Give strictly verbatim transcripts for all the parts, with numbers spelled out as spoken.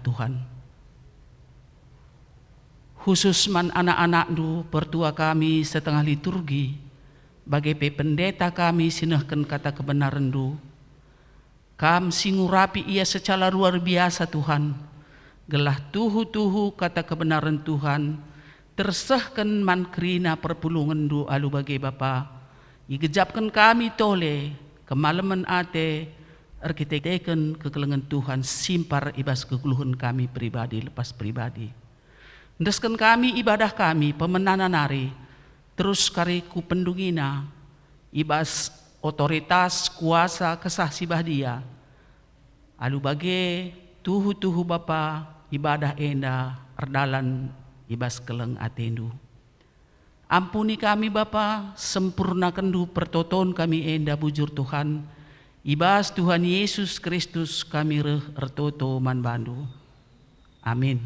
Tuhan. Khusus man anak-anakNdu, pertua kami setengah liturgi, bage pe pendeta kami si nehken kata kebenarenNdu, Kam si ngurapi ia secara luar biasa, Tuhan, gelah tuhu-tuhu kata kebenaran Tuhan tersehken man kerina perpulungenNdu alu bage Bapa. Igejapken kami tole, kemalemen ate, erkiteken kekelengen Tuhan simpar i bas kegeluhen kami pribadi lepas pribadi. Endesken kami ibadah kami pemenana nari, terus kari ku pendungina, i bas otoritas kuasa Kesah Si Badia. Alu bage, tuhu-tuhu Bapa, ibadah enda erdalan i bas keleng ateNdu. Ampuni kami, Bapa, sempurnakenndu pertoton kami enda bujur, Tuhan. I bas Tuhan Yesus Kristus kami reh ertoto man bandu. Amin.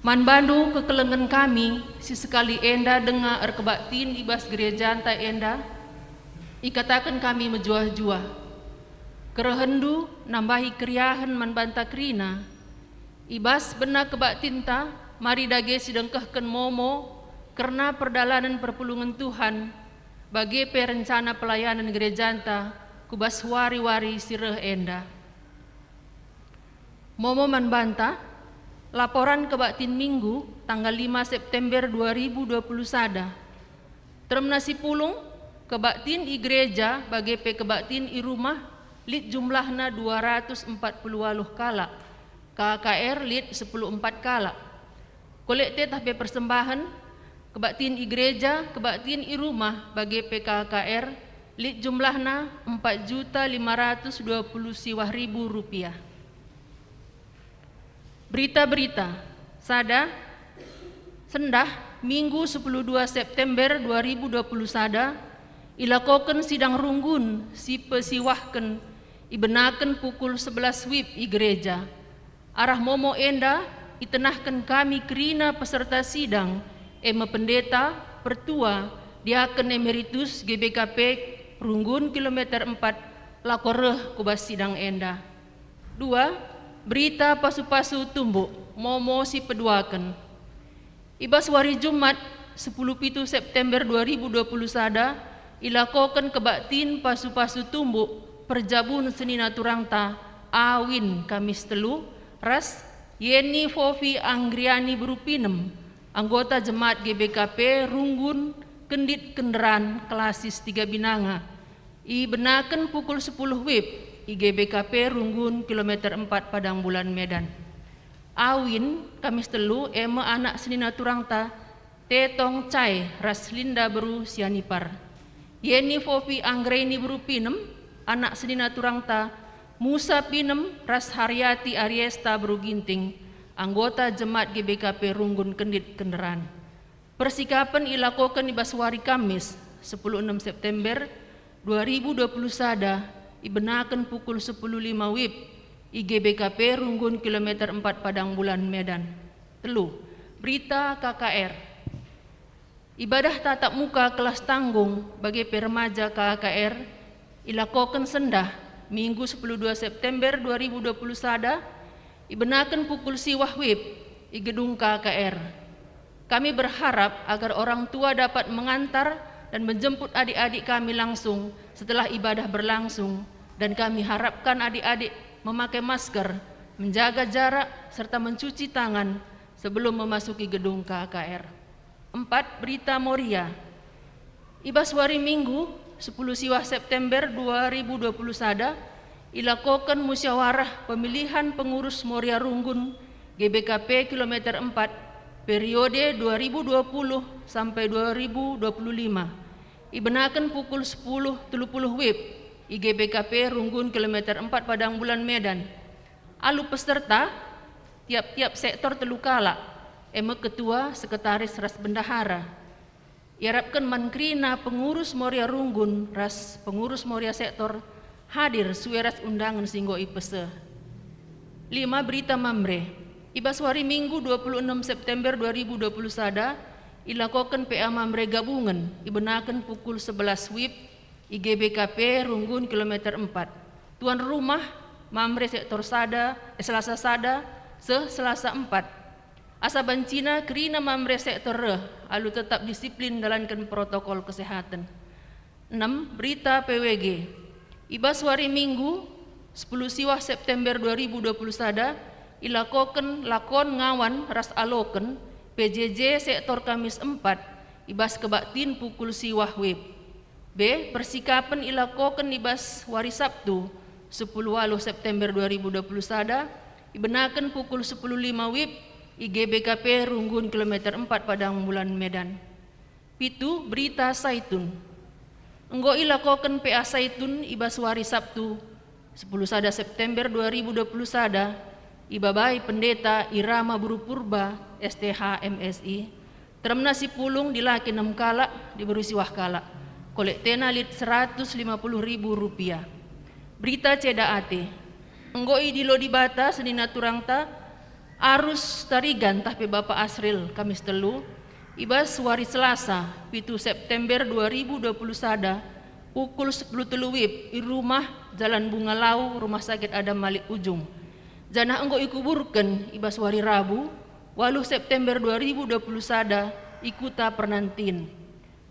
Man bandu kekelengen kami si sekali enda denga erkebaktin i bas gerejanta enda, ikataken kami mejuah-juah. Kerehenndu nambahi keriahen man banta kerina. I bas bena kebaktinta, mari dage sidengkehken momo kerna perdalanen perpulungen Tuhan, bage pe rencana pelayanen gerejanta ku bas wari-wari si reh enda. Momo man banta, laporan kebaktin Minggu tanggal lima September dua ribu dua puluh sada. Teremna si pulung, kebaktin i gereja bage pe kebaktin i rumah lit jumlahna dua ratus empat puluh waluh kalak, K K R lit sepuluh empat kalak. Kolekte tah pe persembahen, kebaktin i gereja, kebaktin i rumah bage pe K K R, lit jumlahna empat juta lima ratus dua puluh siwah ribu rupiah. Berita-berita. Sada, sendah, Minggu sepuluh dua September dua ribu dua puluh sada, ilakoken sidang runggun si pesiwahken, ibenaken pukul sebelas wib i gereja. Arah momo enda itenahken kami kerina peserta sidang, e me pendeta, pertua, diaken emeritus G B K P, runggun kilometer empat, lako reh ku bas sidang enda. Dua, berita pasu-pasu tumbuk, momo si peduaken. I bas wari Jumat, sepuluh pitu September dua ribu dua puluh sada, ilakoken kebaktin pasu-pasu tumbuk perjabun senina turangta Awin Kamis telu, ras Yeni Fofi Anggriani Berupinem, anggota jemaat G B K P Runggun Kendit Kenderan Kelasis Tiga Binanga, ibenaken pukul sepuluh wib i G B K P Runggun kilometer empat Padang Bulan Medan. Awin, Kamis telu, e me anak senina turangta, Tetong Cai ras Linda Beru Sianipar. Yeni Fofi Anggreni Beru Pinem, anak senina turangta, Musa Pinem ras Haryati Ariesta Beru Ginting, anggota jemaat G B K P Runggun Kendit Kenderan. Persikapen ilakoken i bas wari Kamis, sepuluh enam September dua ribu dua puluh sada, ibenaken pukul sepuluh lima wib i G B K P Runggun kilometer empat Padang Bulan Medan. Telu, berita K K R. Ibadah tatap muka kelas tanggung bage pe remaja K K R ilakoken sendah, Minggu sepuluh dua September dua ribu dua puluh sada, ibenaken pukul siwah wib i gedung K K R. Kami berharap agar orang tua dapat mengantar dan menjemput adik-adik kami langsung setelah ibadah berlangsung, dan kami harapkan adik-adik memakai masker, menjaga jarak, serta mencuci tangan sebelum memasuki gedung K K R. Empat, berita Moria. I bas wari Minggu, sepuluh siwah September dua ribu dua puluh sada, ilakoken musyawarah pemilihan pengurus Moria Runggun G B K P kilometer empat periode dua ribu dua puluh sampai dua ribu dua puluh lima. Ibenaken pukul sepuluh telu puluh WIB i G B K P Runggun kilometer empat Padang Bulan Medan. Alu peserta, tiap-tiap sektor telu kalak, e me ketua, sekretaris, ras bendahara. Iarapken man kerina pengurus Moria Runggun ras pengurus Moria Sektor hadir sue ras undangen si enggo ipese. Lima, berita Mamre. I bas wari Minggu dua puluh enam September dua ribu dua puluh sada, ilakoken P A Mamre gabungen, ibenaken pukul sebelas WIB i G B K P Runggun kilometer empat. Tuan rumah, Mamre Sektor sada, eh, Selasa sada, seh Selasa empat. Asa bancina kerina Mamre Sektor reh alu tetap disiplin ndalanken protokol kesehatan. Enem, berita P W G. I bas wari Minggu, sepuluh siwah September dua ribu dua puluh sada, ilakoken lakon ngawan ras aloken P J J Sektor Kamis empat i bas kebaktin pukul siwah WIB. B, persikapen ilakoken i bas wari Sabtu, sepuluh waluh September dua ribu dua puluh sada, ibenaken pukul sepuluh lima WIB i G B K P Runggun kilometer empat Padang Bulan Medan. Pitu, berita Saitun. Enggo ilakoken P A Saitun i bas wari Sabtu, sepuluh sada September dua ribu dua puluh sada, ibabai Pendeta Irama Buru Purba, S T H, M Si, teremna si pulung dilaki enem kalak, diberu siwah kalak. Kolektena lit seratus lima puluh ribu rupiah. Berita Ceda Ate. Enggo idilo Dibata senina turangta, arus Tarigan tah pe Bapa Asril, Kamis telu, i bas wari Selasa, pitu September dua ribu dua puluh sada, pukul sepuluh telu WIB i rumah Jalan Bunga Lau, Rumah Sakit Adam Malik Ujung. Janah enggo ikuburken i bas wari Rabu, waluh September dua ribu dua puluh sada, i Kuta Pernantin.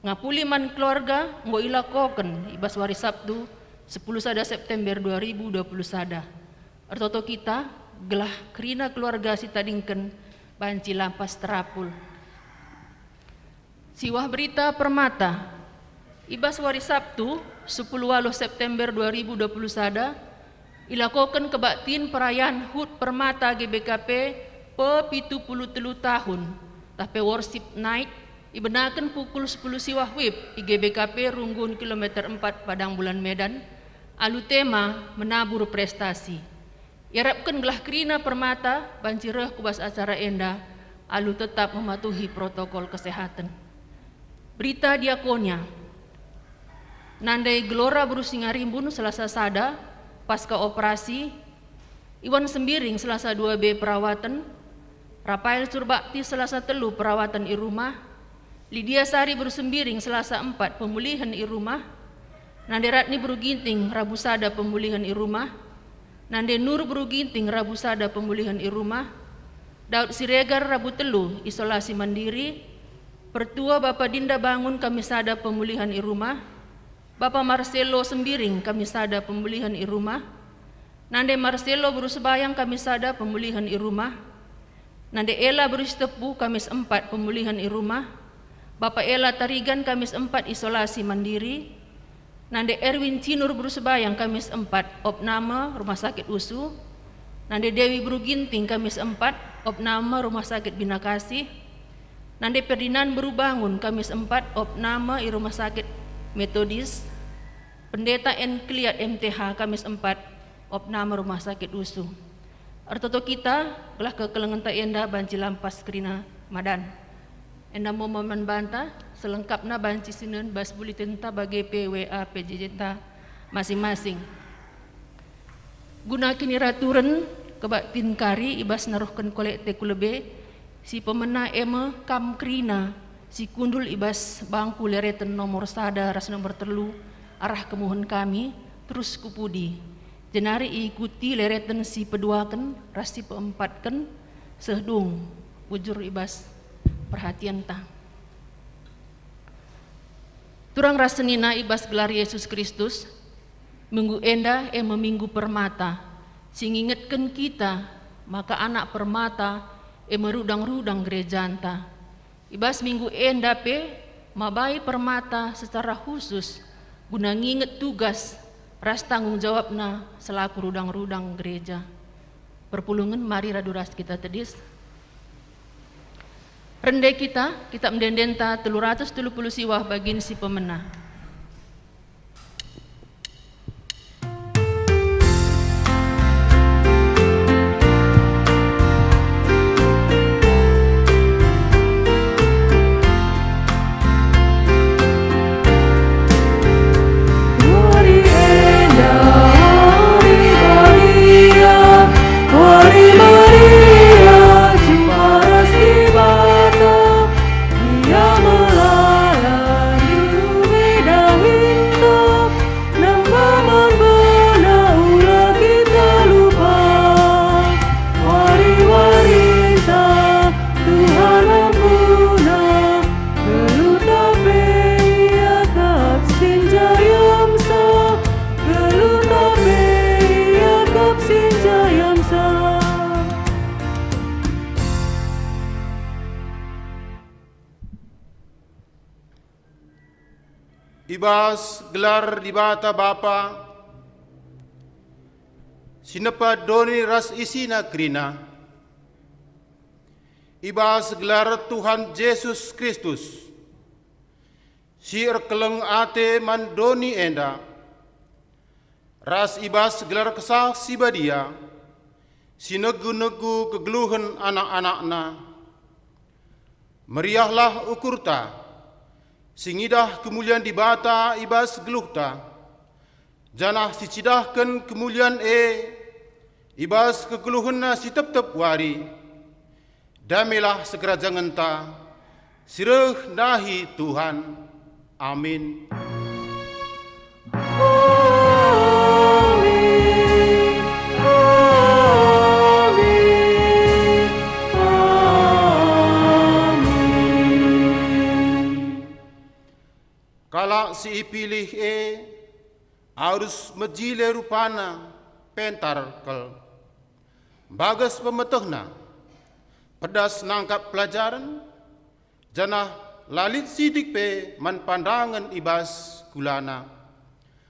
Ngapuli man keluarga enggo ilakoken i bas wari Sabtu, sepuluh sada September dua ribu dua puluh sada. Ertoto kita, gelah kerina keluarga sitadingken banci lampas terapul. Siwah berita Permata. I bas wari Sabtu, sepuluh waluh September dua ribu dua puluh sada, ilakoken kebaktin perayaan HUT Permata G B K P pe pitu puluh telu tahun, tah pe Worship Night, ibenaken pukul sepuluh siwah WIB i G B K P Runggun kilometer empat Padang Bulan Medan, alu tema Menabur Prestasi. Iarapken gelah kerina Permata banci reh ku bas acara enda alu tetap mematuhi protokol kesehatan. Berita Diakonia. Nande Gelora Beru Singarimbun Selasa sada, Pasca Operasi, Iwan Sembiring Selasa dua B perawatan, Rafael Surbakti Selasa telu perawatan i rumah, Lidia Sari Beru Sembiring Selasa empat pemulihen i rumah, Nande Ratni Beru Ginting Rabu sada pemulihen i rumah, Nande Nur Beru Ginting Rabu sada pemulihen i rumah, Daud Siregar Rabu telu isolasi mandiri, Pertua Bapa Dinda Bangun Kamis sada pemulihen i rumah, Bapa Marcelo Sembiring Kamis sada pemulihen i rumah, Nande Marcelo Beru Sebayang Kamis sada pemulihen i rumah, Nande Ela Beru Sitepu Kamis empat pemulihen i rumah, Bapa Ela Tarigan Kamis empat isolasi mandiri, Nande Erwin Cinur Beru Sebayang Kamis empat opname Rumah Sakit USU, Nande Dewi Beru Ginting Kamis empat opname Rumah Sakit Bina Kasih, Nande Ferdinand Beru Bangun Kamis empat opname i Rumah Sakit Metodis, Pendeta N Kliat M T H Kamis empat opname Rumah Sakit USU. Ertoto kita, gelah kekelengenta enda banci lampas kerina madan. Enda mo man banta, selengkapna banci sinen bas bulitenta bage pe W A P J J-nta masing-masing. Guna kiniraturen kebaktin kari i bas naruhken kolekte ku lebe, si pemena e me kam kerina si kundul i bas bangku lereten nomor sada ras nomor telu arah kemuhen kami, terus ku pudi. Jenari iikuti lereten si peduaken ras si peempatken seh dung bujur i bas perhatienta. Turang ras senina i bas gelar Yesus Kristus, minggu enda e me Minggu Permata, si ngingetken kita maka anak permata e me rudang-rudang gerejanta. I bas minggu enda pe mabai permata secara khusus guna nginget tugas ras tanggung jawabna selaku rudang-rudang gereja. Perpulungen, mari radu ras kita tedis. Rende kita, Kitab Ende-endenta telu ratus telu puluh siwah, bagin si pemena. Wari enda, wari badia, wari Maria, jumpa ras Dibata. Ia melala juru dahinta, nembah man bana ula kita lupa. Wari-warinta Tuhan ampuna, geluhta pe iakap sinjayamsa, geluhta pe iakap sinjayamsa. I bas gelar Dibata Bapa, si nepa doni ras isina kerina, i bas gelar Tuhan Jesus Kristus, si erkeleng ate man doni enda, ras i bas gelar Kesah Si Badia, si negu-negu kegeluhen anak-anakNa, meriahlah ukurta, si ngidah kemulian Dibata i bas geluhta, janah si cidahken kemulian e i bas kegeluhenna si tep-tep wari. Damelah segerajangenta si reh ndahi Tuhan. Amin. Amin. Amin. Amin. Kalak si ipilih e arus mejile rupana, pentar kal. Mbages pemetehna, pedas nangkap pelajaren, janah la lit sitik pe man pandangen i bas kulana,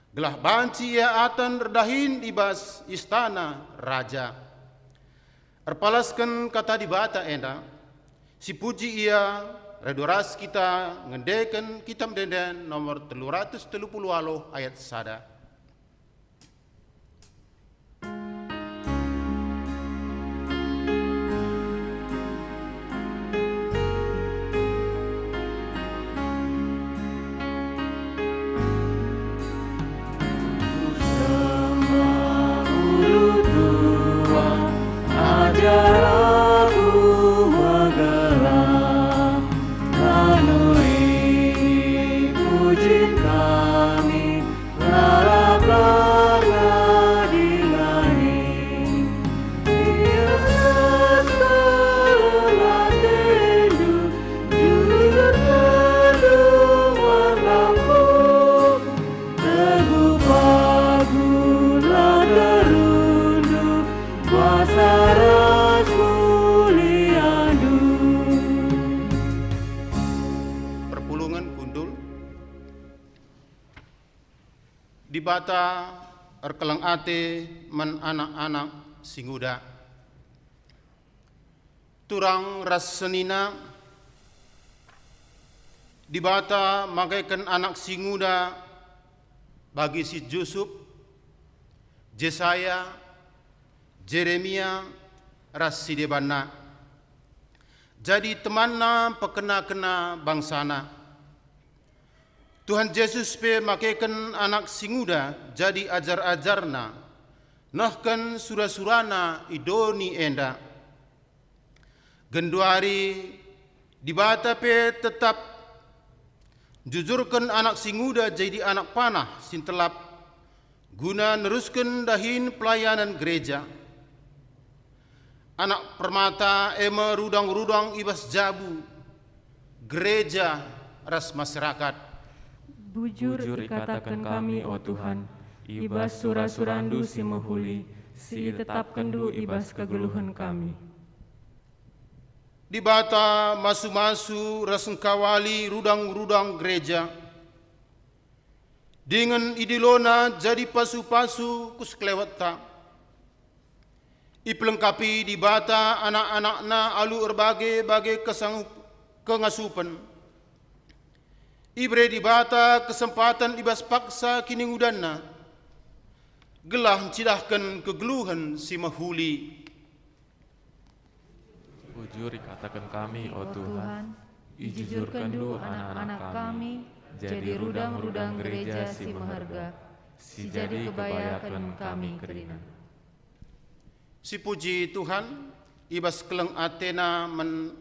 gelah banci ia aten erdahin i bas istana raja. Erpalasken Kata Dibata enda, sipuji ia, radu ras kita ngendeken Kitab Ende-enden nomor telu ratus telu puluh waluh ayat sada. Sembah ulu tua, ajar aku megelah, lanui pujin kami, lalaplah ngadi-ngadi. Iaslah atendu, jujur terdengar lampu, teguh pagu la terunduh, kuasa ras muliandu. Perpulungen kundul. Dibata erkeleng ate man anak-anak si nguda. Turang ras senina, Dibata makeken anak si nguda bagi si Jusup, Jesaya, Jeremia, ras si debanna. Jadi temanna mpekena-kena bangsana. Tuhan Jesus pe makeken anak si nguda jadi ajar-ajarNa, nehken sura-suraNa i doni enda. Genduari Dibata pe tetap njujurken anak si nguda jadi anak panah si ntelap, guna nerusken dahin pelayanan gereja. Anak permata e me rudang-rudang i bas jabu, gereja, ras masyarakat. Bujur ikataken kami, o Tuhan, i bas sura-suraNdu si mehuli, si itetapkenNdu i bas kegeluhen kami. Dibata masu-masu ras engkawali rudang-rudang gereja. Dingen idilona jadi pasu-pasu ku sekelewetta. Ipelengkapi Dibata anak-anakNa alu erbage-bage kesangup-, kengasupen. Ibere Dibata kesempaten i bas paksa kiningudanNa, gelah ncidahken kegeluhen si mehuli. Bujur ikataken kami, o Tuhan, ijujurkenNdu anak-anak kami jadi rudang-rudang gereja si meherga, si jadi kebayaken kami kerina. Sipuji Tuhan, i bas keleng atena man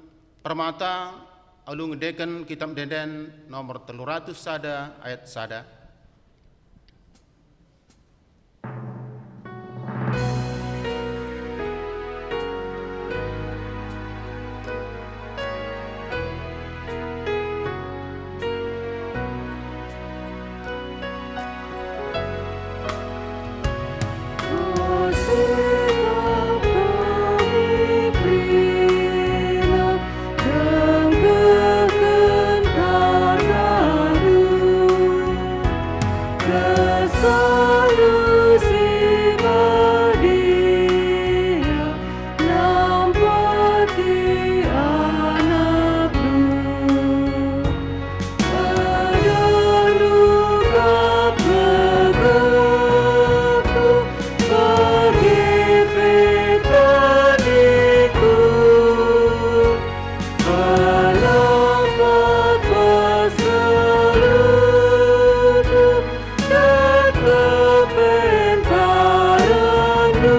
permata alu ngendeken Kitab Ende-enden nomor telu ratus sada ayat sada. Nampati anakNdu, pedahNdu kap gegehku, bage pe tadingku, pelampat pas geluhku, tetap pentaranNdu.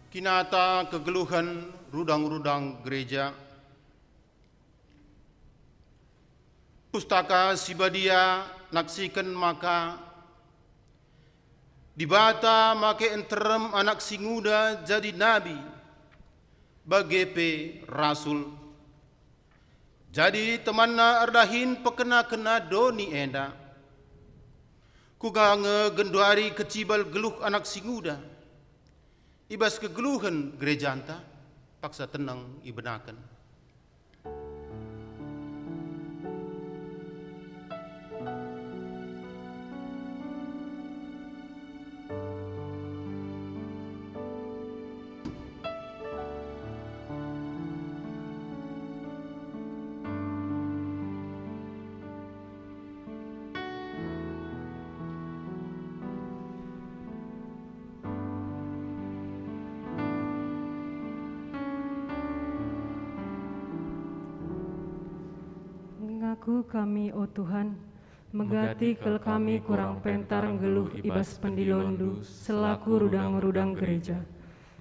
Kinata kegeluhen rudang-rudang gereja. Pustaka Si Badia naksiken maka Dibata make nterem anak si nguda jadi nabi, bage pe rasul. Jadi temanna erdahin pekena-kena doni enda. Kuga nge genduari kecibal geluh anak si nguda. I bas kegeluhen gerejanta, paksa teneng ibenaken. Ngaku kami, o Tuhan, megati kal kami kurang pentar nggeluh i bas pendilonNdu selaku rudang-rudang gereja.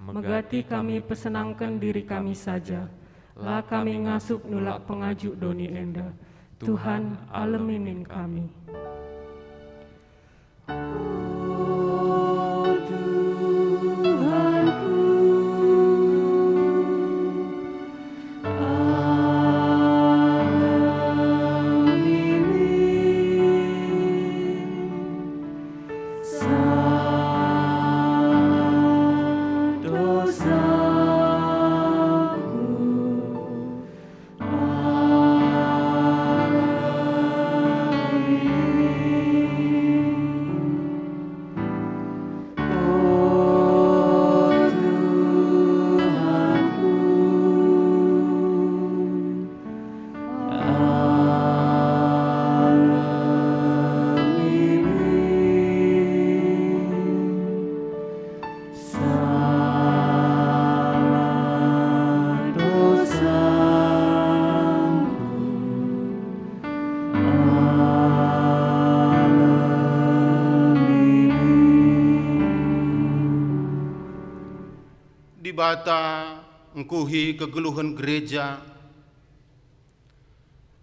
Megati kami pesenangken diri kami saja, la kami ngasup nulak pengajuk doni enda. Tuhan, alemi min kami. O Tuhanku, alemi min. Salah dosaku, alemi min. O Tuhanku, alemi min. Salah dosaku, alemi min. Dibata ngkuhi kegeluhen gereja,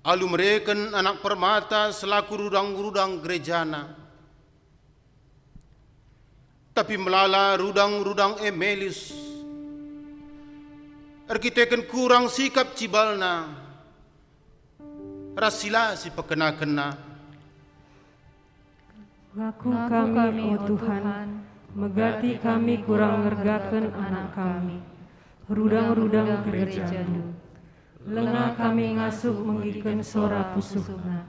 alu mereken anak permata selaku rudang-rudang gerejana. Tapi melala rudang-rudang e melus, erkiteken kurang sikap cibalna, ras si la sipekena-kena. Ngaku kami, o Tuhan, megati kami kurang ngergaken anak kami, rudang-rudang gerejaNdu. Langa kami ngasup menggiken sora pusuhna.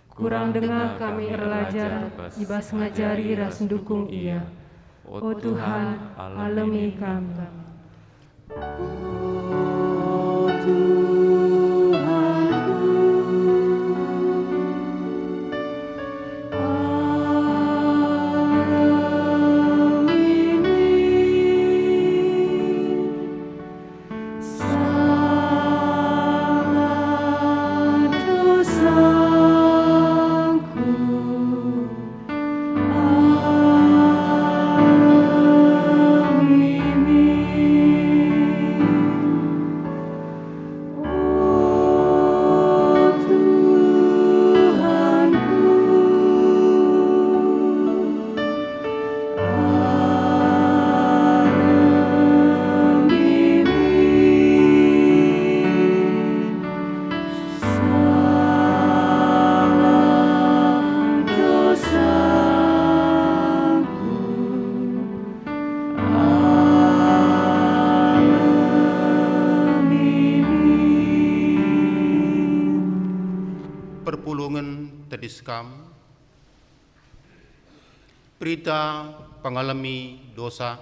Kurang denga kami erlajar i bas ngajari ras ndukung ia. O Tuhan, alemi kami. Perpulungen tedis kam. Berita pengalemi dosa.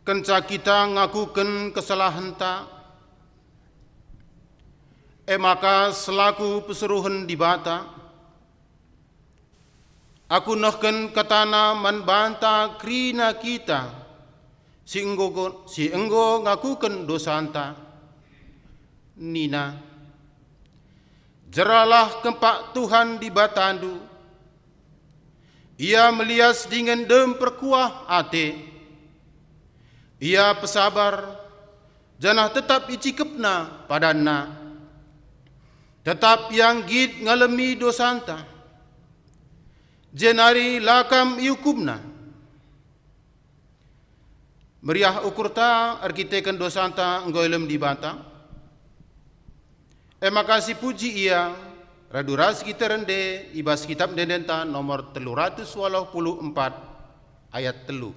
Kenca kita ngakuken kesalahenta, e maka selaku pesuruhen Dibata, aku nehken kataNa man banta kerina kita si enggo, si enggo ngakuken dosanta. Nina, "Jeralah kempak Tuhan Dibatandu. Ia melias dingen dem perkuah ate. Ia pesabar, janah tetap icikepNa padanNa. Tetap Ia nggit ngalemi dosanta, jenari la kam iukumNa." Meriah ukurta erkiteken dosanta enggo ilem Dibata. E maka sipuji Ia, radu ras kita rende i bas Kitap Ende-endenta nomor telu ratus waluh puluh empat ayat telu.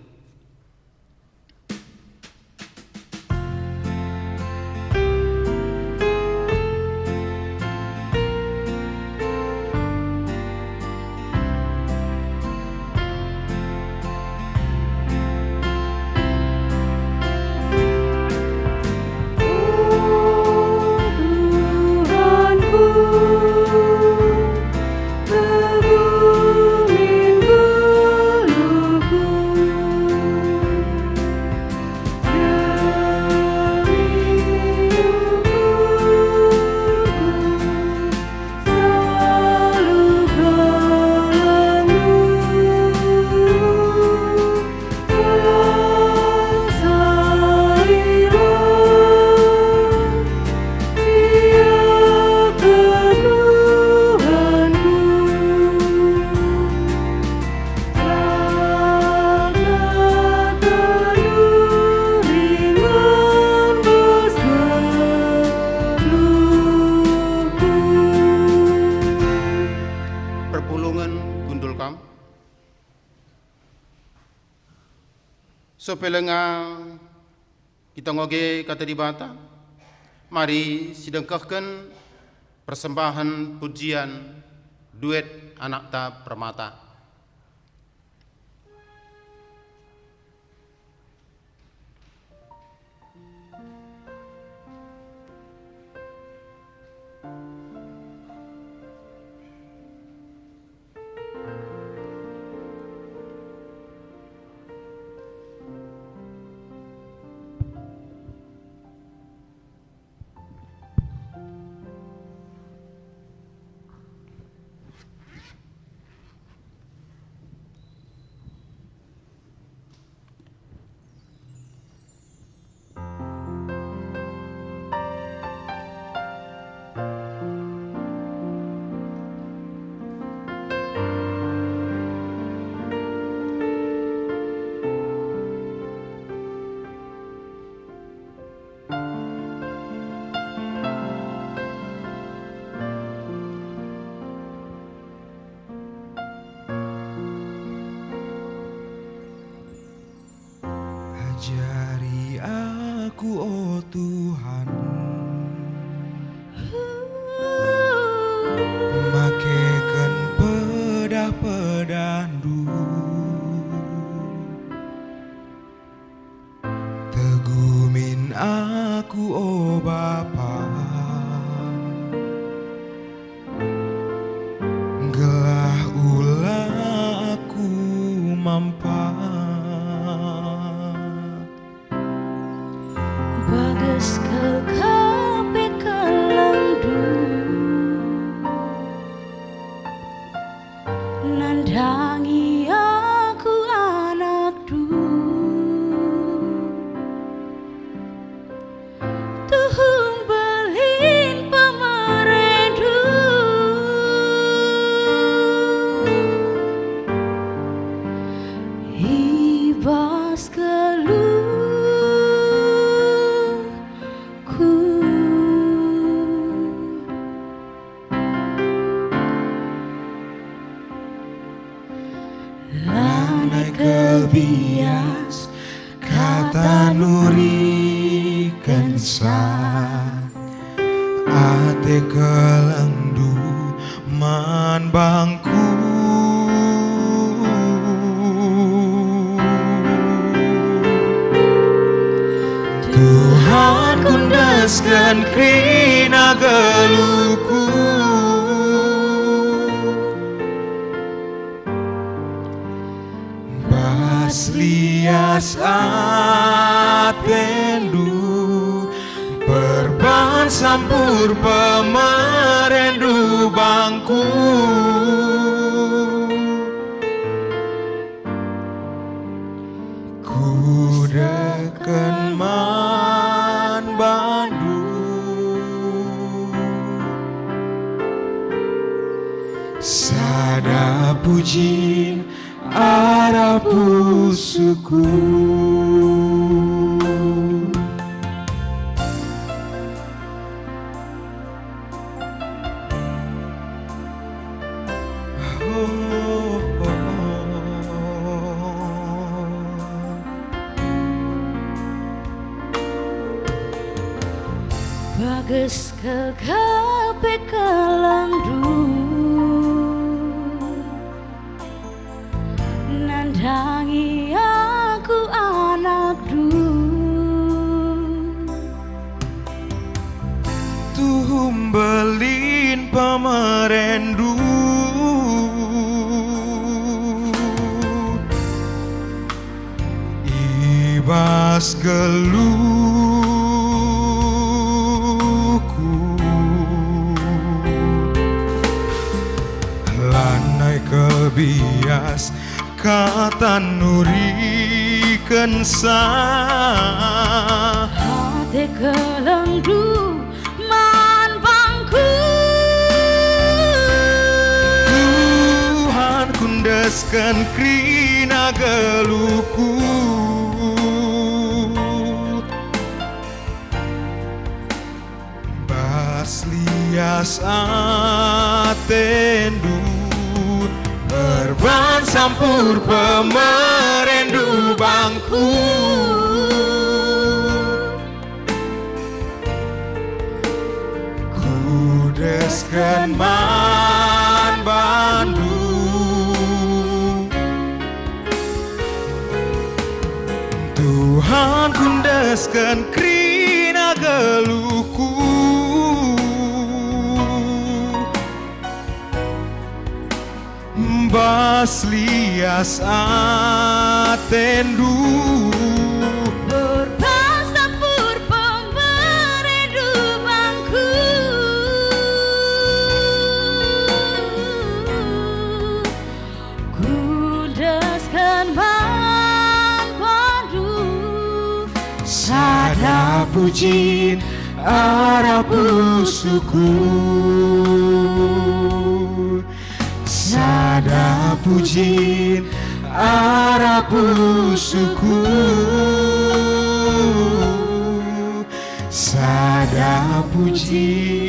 Perpulungen kundul kam. Sope lenga kita ngoge kata Dibata, mari sidengkehken persembahen pujian duet anakta permata. Ajari aku, o Tuhan, makeken pedah-pedahNdu. aku, o Bapa, gelah ula aku mampat. Bages kal ka pe kelengndu, nandangi aku anakndu. Tuhu mbelin pemerendu i bas geluhku. Lanai kebias kata nurikenca ate kelengndu man bangku. Tuhan, kundesken kerina geluhku. Bas lias atendu, perban sampur pemerendu bangku. Kudeken man bandu sada pujin arah pusuhku. Bages kal ka pe kelengndu, nandangi aku anakndu. Tuhu mbelin pemerendu i bas geluhku. Lanai kebias kata nurikenca ate kelengndu man bangku. Tuhan, kundesken kerina geluhku. Bas lias atendu, perban sampur pemerendu bangku. Kudesken man bandu. Tuhan, kundesken kerina geluhku. Bas lias atendu. Perban sampur pemerendu bangku. Kundesken man bandu sada pujin arah pusuhku. Sada pujin arah pusuhku. Sada pujin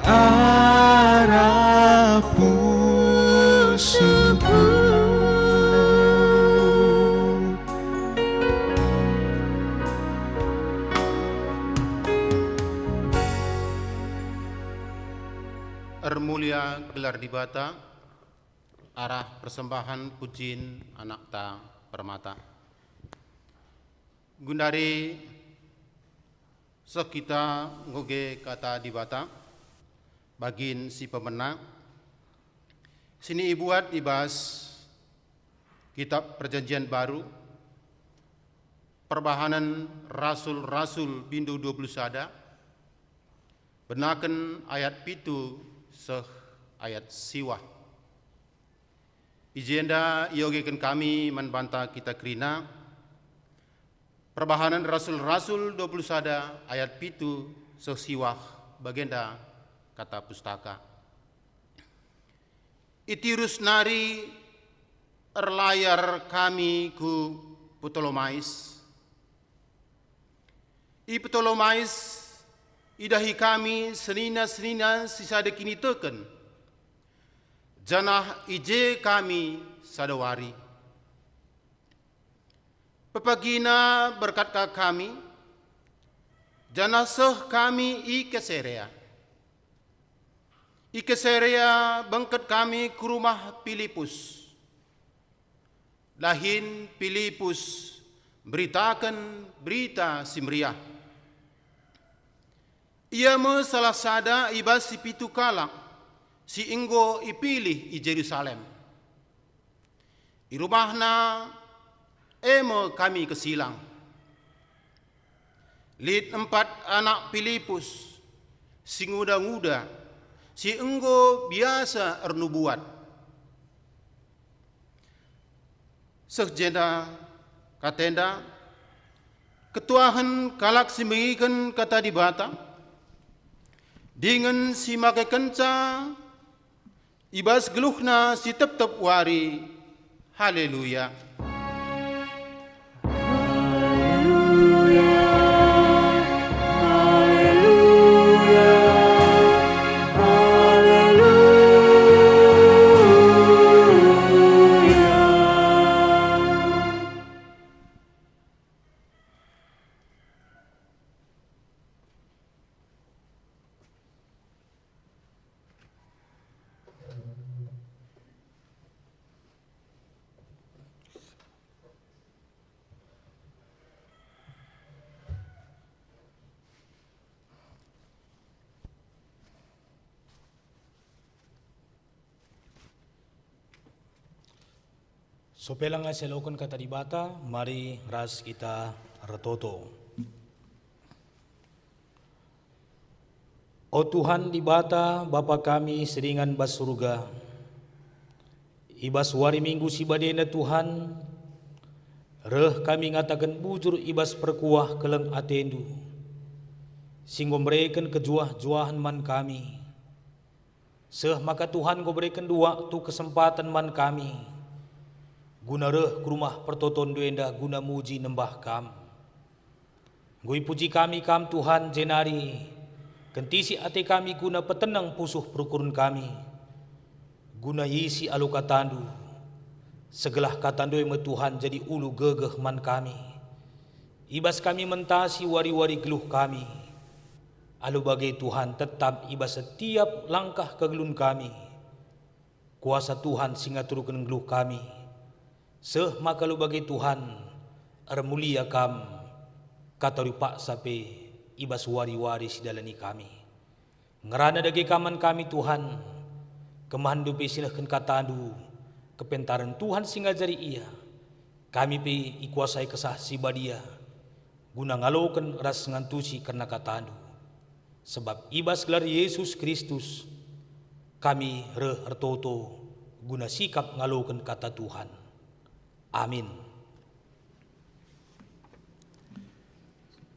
arah pusuhku. Ermulia gelar Dibata arah persembahan pujin anakta Permata. Gundari seh kita ngoge Kata Dibata, bagin si pemena, sini ibuat i bas Kitab Perjanjian Baru, Perbahanen Rasul-Rasul, bindu dua puluh sada, benaken ayat pitu seh ayat siwah. I jenda iogeken kami man banta kita kerina, Perbahanen Rasul-Rasul dua puluh sada ayat pitu seh siwah, bagenda Kata Pustaka. I Tirus nari erlayar kami ku Ptolomais. I Ptolomais idahi kami senina-senina si sada kiniteken, janah i je kami sada wari. Pepagina berkat ka kami, janah seh kami i Kesarea. I Kesarea bengket kami ku rumah Pilipus. Dahin Pilipus mberitaken Berita Si Meriah. Ia me salah sada i bas si pitu kalak si enggo ipilih i Jerusalem. I rumahna e me kami kesilang. Lit empat anak Pilipus si nguda-nguda, si enggo biasa ernubuat. Seh jenda katenda, ketuahen kalak si megiken Kata Dibata, dingen si makekenca i bas geluhna si tep-tep wari. Haleluya! Sope langa seloken Kata Dibata, mari ras kita ertoto. O Tuhan Dibata, Bapa kami si ringan bas Surga, i bas wari Minggu si badena, Tuhan, reh kami ngataken bujur i bas perkuah keleng ateNdu, si enggo mereken kejuah-juahen man kami. Seh maka Tuhan enggo berekenndu waktu kesempaten man kami, guna reh ku rumah pertotonNdu enda guna muji nembah Kam. Enggo ipuji kami Kam, Tuhan, jenari kentisi ate kami guna peteneng pusuh perukuren kami, guna isi alu kataNdu, segelah kataNdu e me, Tuhan, jadi ulu gegeh man kami. I bas kami mentasi wari-wari geluh kami. Alu bage, Tuhan, tetap i bas setiap langkah kegeluhen kami. Kuasa Tuhan si ngaturken geluh kami. Seh maka alu bage, Tuhan, ermulia Kam, katawari paksa pe i bas wari-wari si idalani kami. Ngerana dage Kam man kami, Tuhan, kemahenNdu pe si nehken kataNdu, kepentaren Tuhan si ngajari ia. Kami pe ikuasai Kesah Si Badia, guna ngaloken ras ngantusi kerna kataNdu. Sebab i bas gelar Yesus Kristus, kami reh ertoto guna sikap ngaloken kata Tuhan. Amin.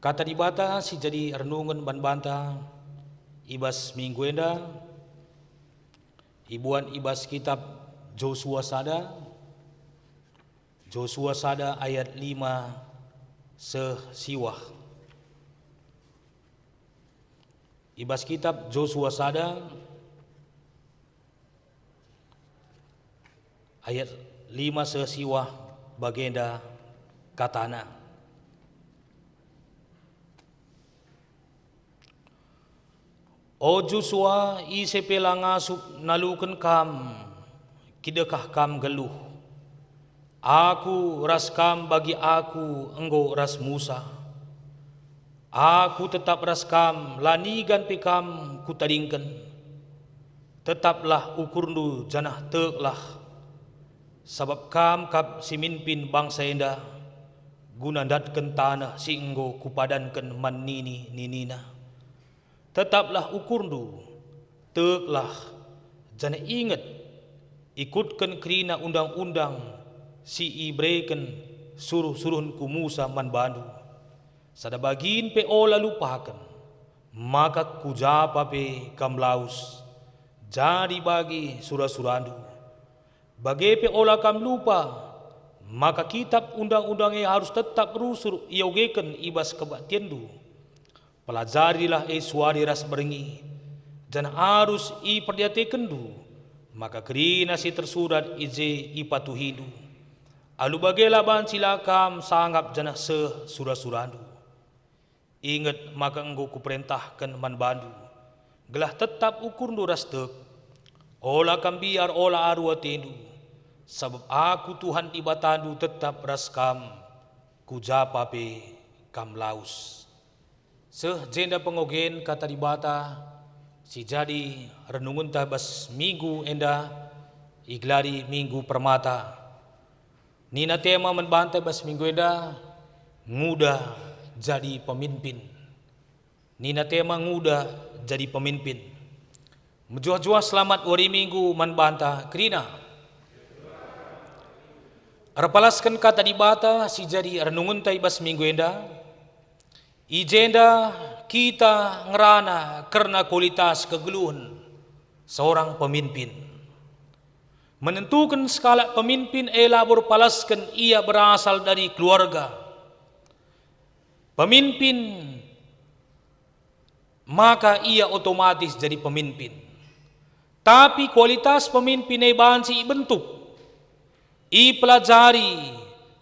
Kata Dibata si jadi renungen man banta i bas minggu enda ibuat i bas kitab Josua sada, Josua sada ayat lima seh siwah. I bas kitab Josua sada ayat lima seh siwah bagenda katana, "O Josua, ise pe la ngasup naluken kam, kidekah kam nggeluh. Aku ras kam bagi aku enggo ras Musa. Aku tetap ras kam, la nigan pe kam kutadingken. Tetaplah ukurndu janah teklah, sabap kam kap si mimpin bangsa enda, guna ndatken taneh si enggo kupadanken man nini-ninina. Tetaplah ukurndu, teklah, janah inget, ikutken kerina undang-undang si ibereken suruh-suruhenku Musa man bandu. Sada bagin pe ola lupaken, maka ku japa pe kam lawes, jadi bagi sura-surandu. Bage pe ola kam lupa, maka kitap undang-undang e arus tetap rusur iogeken i bas kebaktienndu. Pelajarilah e suari ras berngi, janah arus iperdiatekenndu, maka kerina si tersurat i je ipatuhindu. Alu bage la banci la kam sangap janah seh sura-surandu. Inget maka enggo kuperentahken man bandu, gelah tetap ukurndu ras tek. Ola kam mbiar, ola aru atendu, sabap Aku Tuhan Dibatandu tetap ras kam, ku japa pe kam lawes. Seh jenda pengogen Kata Dibata si jadi renungenta bas minggu enda, igelari Minggu Permata. Nina tema man banta bas minggu enda, Nguda Jadi Pemimpin. Nina tema, Nguda Jadi Pemimpin. Mejuah-juah selamat wari Minggu man banta kerina. Erpalasken Kata Dibata si jadi renungenta i bas minggu enda, i jenda kita ngerana kerna kualitas kegeluhen seorang pemimpin. Menentuken sekalak pemimpin e labo erpalasken ia berasal dari keluarga pemimpin, maka ia otomatis jadi pemimpin. Tapi kualitas pemimpin e banci ibentuk, ipelajari,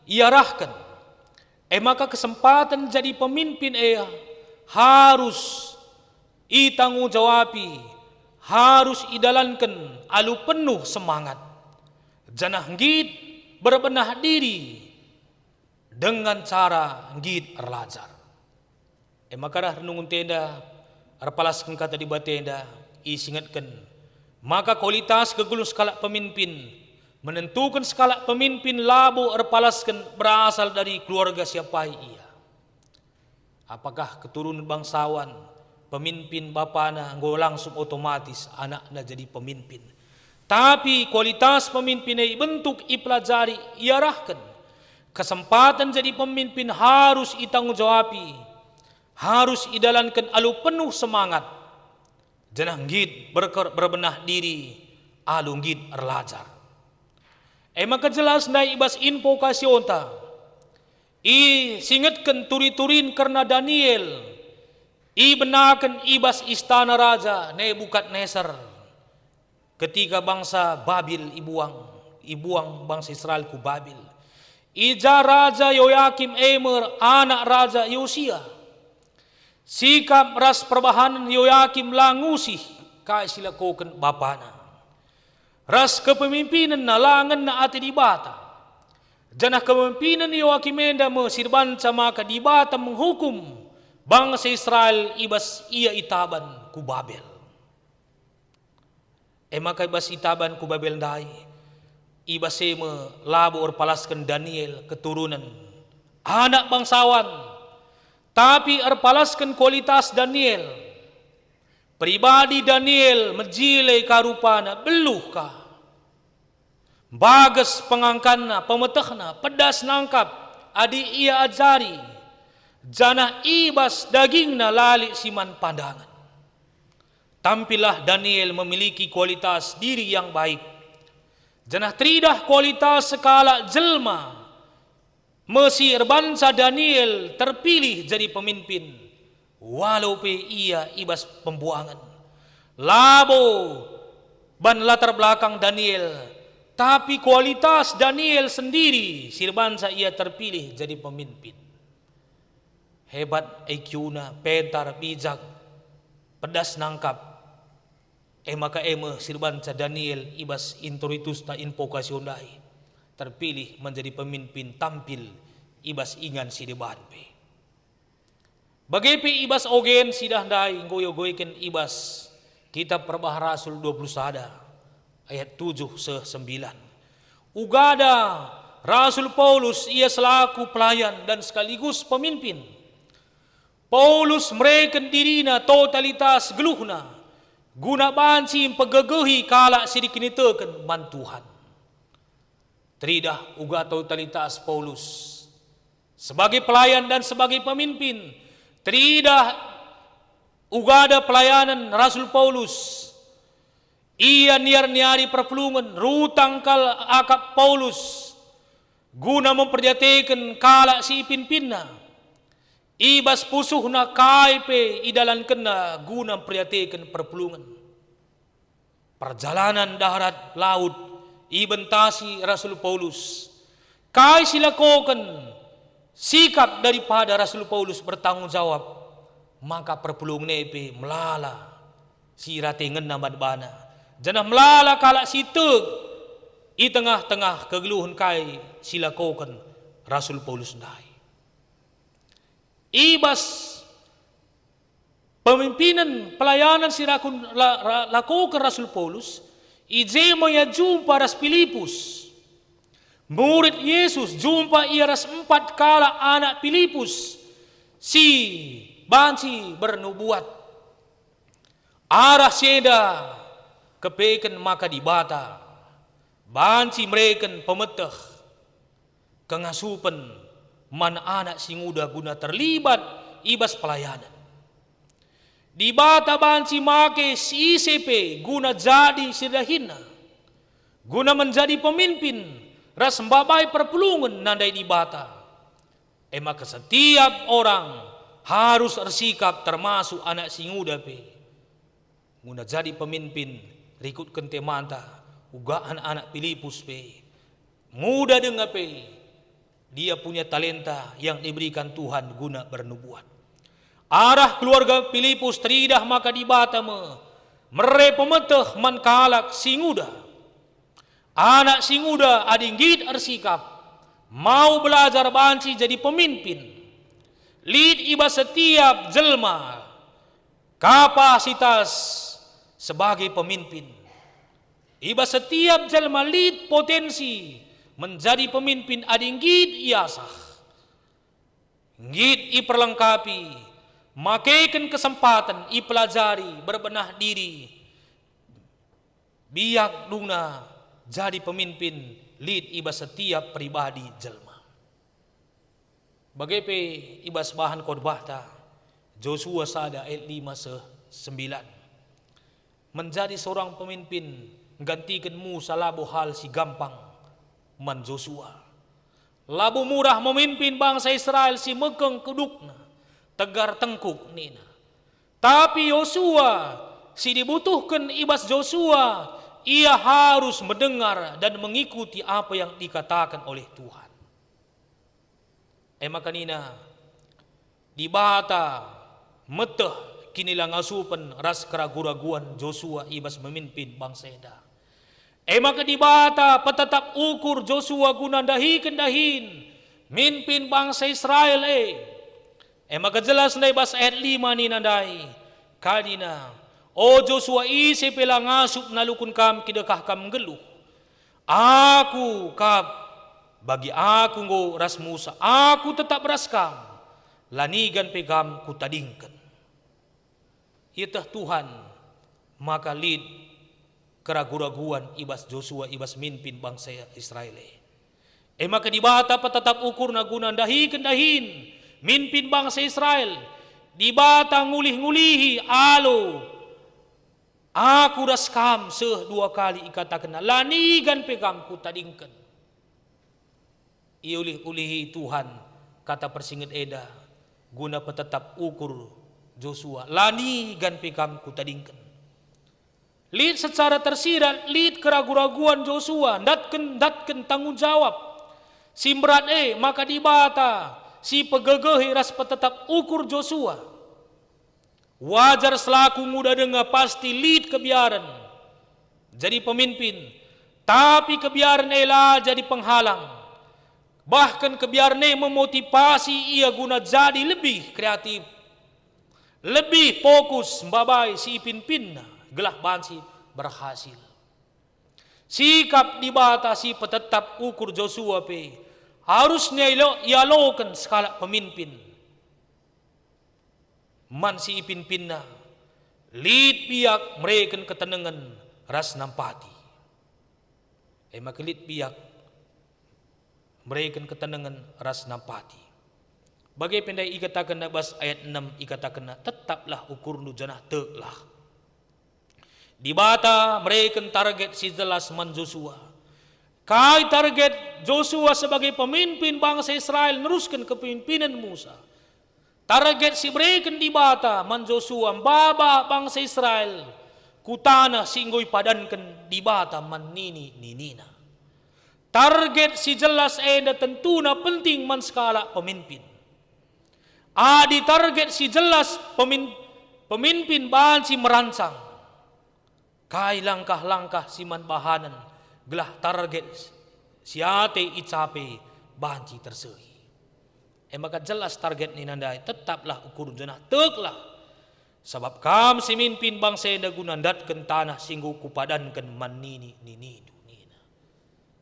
iarahken. E maka kesempaten jadi pemimpin e harus itanggung jawapi, harus idalanken alu penuh semangat, janah nggit berbenah diri dengan cara nggit erlajar. E maka dah renungenta enda, erpalasken Kata Dibata enda, isingetken maka kualitas kegeluhen sekalak pemimpin, menentuken sekalak pemimpin labo erpalasken berasal dari keluarga si apai ia. Apakah keturunen bangsawan, pemimpin bapana enggo langsung otomatis anakna jadi pemimpin? Tapi kualitas pemimpin e ibentuk, ipelajari, iarahken. Kesempaten jadi pemimpin harus itanggung jawapi, harus idalanken alu penuh semangat, janah nggit berker-, berbenah diri alu nggit erlajar. E maka jelas ndai i bas invokasionta, isingetken turi-turin kerna Daniel, ibenaken i bas istana Raja Nebukadnesar. Ketika bangsa Babil ibuang, ibuang bangsa Israel ku Babil. I ja Raja Yoyakim e me anak Raja Yosia. Sikap ras perbahanen Yoyakim la ngusih kai si lakoken bapana. Ras kepemimpinenna la ngena ate Dibata. Janah kepemimpinen Yoyakim enda me si erbanca maka Dibata menghukum bangsa Israel i bas ia itaban ku Babel. E maka i bas itaban ku Babel ndai, i bas e me labo erpalasken Daniel keturunen anak bangsawan, tapi erpalasken kualitas Daniel. Pribadi Daniel mejile ka rupana, beluh ka. Mbages pengangkanna, pemetehna, pedas nangkap adi ia ajari, janah i bas dagingna la lit si man pandangen. Tampillah Daniel memiliki kualitas diri yang baik, janah teridah kualitas sekalak jelma me si erbanca Daniel terpilih jadi pemimpin, walau pe ia i bas pembuangen. Labo ban latar belakang Daniel, tapi kualitas Daniel sendiri si erbanca ia terpilih jadi pemimpin. Hebat I Q-na, pentar, bijak, pedas nangkap. E maka e me si erbanca Daniel i bas introitusta invokasio ndai. terpilih menjadi pemimpin tampil i bas ingan si deban pe. Bage pe i bas ogen si dah ndai enggo iogoiken i bas Kitab Perbah Rasul dua puluh sada ayat tujuh seh sembilan. Ugada Rasul Paulus ia selaku pelayan dan sekaligus pemimpin. Paulus mereken dirina totalitas geluhna guna banci mpegegehi kalak si dikiniteken man Tuhan. Teridah uga totalitas Paulus sebagai pelayan dan sebagai pemimpin. Teridah ugada pelayanan Rasul Paulus. Ia niar-niari perpulungen, rutang kal akap Paulus guna memperdiateken kalak si ipimpinna. I bas pusuhna kai pe idalankenna guna mperdiateken perpulungen. Perjalanan darat laut ibentasi Rasul Paulus. Kai si lakoken sikap daripada Rasul Paulus bertanggung jawab, maka perpulungen e pe melala si iratengenna man bana, janah melala kalak si tek i tengah-tengah kegeluhen kai si lakoken Rasul Paulus ndai. I bas pemimpinen pelayanan si rakun la-, ra-, lakoken Rasul Paulus, i je me ia jumpa ras Pilipus. Murid Yesus jumpa ia ras empat kalak anak Pilipus si banci bernubuat. Arah si enda kepeken maka Dibata banci mereken pemeteh kengasupen man anak si nguda guna terlibat i bas pelayanen. Dibata banci make si ise pe guna jadi si dahinna, guna menjadi pemimpin ras mbabai perpulungen nandai Dibata. E maka setiap orang harus ersikap, termasuk anak si nguda pe. Guna jadi pemimpin, rikutken temanta, uga anak-anak Pilipus pe, nguda denga pe, dia punya talenta yang diberikan Tuhan guna bernubuat. Arah keluarga Pilipus teridah maka Dibata me mere pemeteh man kalak si nguda. Anak si nguda adi nggit ersikap, mau belajar banci jadi pemimpin. Lit i bas setiap jelma kapasitas sebagai pemimpin. I bas setiap jelma lit potensi menjadi pemimpin adi nggit iasah, nggit iperlengkapi, makeken kesempaten ipelajari berbenah diri, biak dungna jadi pemimpin lit i bas setiap pribadi jelma. Bage pe i bas bahan khotbahta, Josua sada ayat lima seh sembilan. Menjadi seorang pemimpin nggantiken Musa labo hal si gampang man Josua. Labo murah memimpin bangsa Israel si mekeng kudukna, tegar tengkuk nina. Tapi Yosua, si dibutuhken i bas Josua, ia harus mendengar dan mengikuti apa yang dikatakan oleh Tuhan. E maka nina, Dibata meteh kinilangasupen ras keragu-raguan Josua i bas memimpin bangsa enda. E maka Dibata petetap ukur Josua guna ndahiken dahin mimpin bangsa Israel e. E maka jelas ndai bas ayat lima nina ndai, kai nina, "O Josua, ise pe la ngasup naluken kam kidekah kam nggeluh. Aku kap, bagi aku enggo ras Musa, aku tetap ras kam, la nigan pe kam kutadingken." Ieteh Tuhan maka lit keragu-raguan i bas Josua i bas mimpin bangsa Israel e. E maka Dibata petetap ukurna guna ndahiken dahin mimpin bangsa Israel. Dibata ngulih-ngulihi alu, "Aku ras kam," seh dua kali ikatakenna, "La nigan pe kam kutadingken." Iulih-ulihi Tuhan kata persinget enda guna petetap ukur Josua, "La nigan pe kam kutadingken." Lit secara tersirat, lit keragu-raguan Josua ndatken, ndatken tanggung jawab si mberat e, maka Dibata si pegegehi ras petetap ukur Josua. Wajar selaku nguda denga pasti lit kebiaren jadi pemimpin, Tapi kebiaren e la jadi penghalang, bahken kebiaren e memotivasi ia guna jadi lebih kreatif, lebih fokus mbabai si ipimpinna gelah banci berhasil. Sikap Dibata si petetap ukur Josua pe arus nialo-, ialoken sekalak pemimpin. Man si ipimpinna lit biak mereken ketenengen ras nampati. E maka lit biak mereken ketenengen ras nampati. Bage pe ndai ikatakenna bas ayat enem, ikatakenna, "Tetaplah ukurndu janah teklah." Dibata mereken target si jelas man Josua. Kai target Josua sebagai pemimpin bangsa Israel nerusken kepemimpinan Musa? Target si ibereken Dibata man Josua, maba bangsa Israel ku taneh si enggo ipadanken Dibata man nini-ninina. Target si jelas enda tentuna penting man sekalak pemimpin. Adi target si jelas pemin-, pemimpin banci merancang kai langkah-langkah si man bahanen gelah target si ate icapai banci tersehi. E maka jelas target nina ndai, "Tetaplah ukur janah teklah, sabap kam si mimpin bangsa enda guna ndatken taneh si enggo kupadanken man nini-ninindu," nina.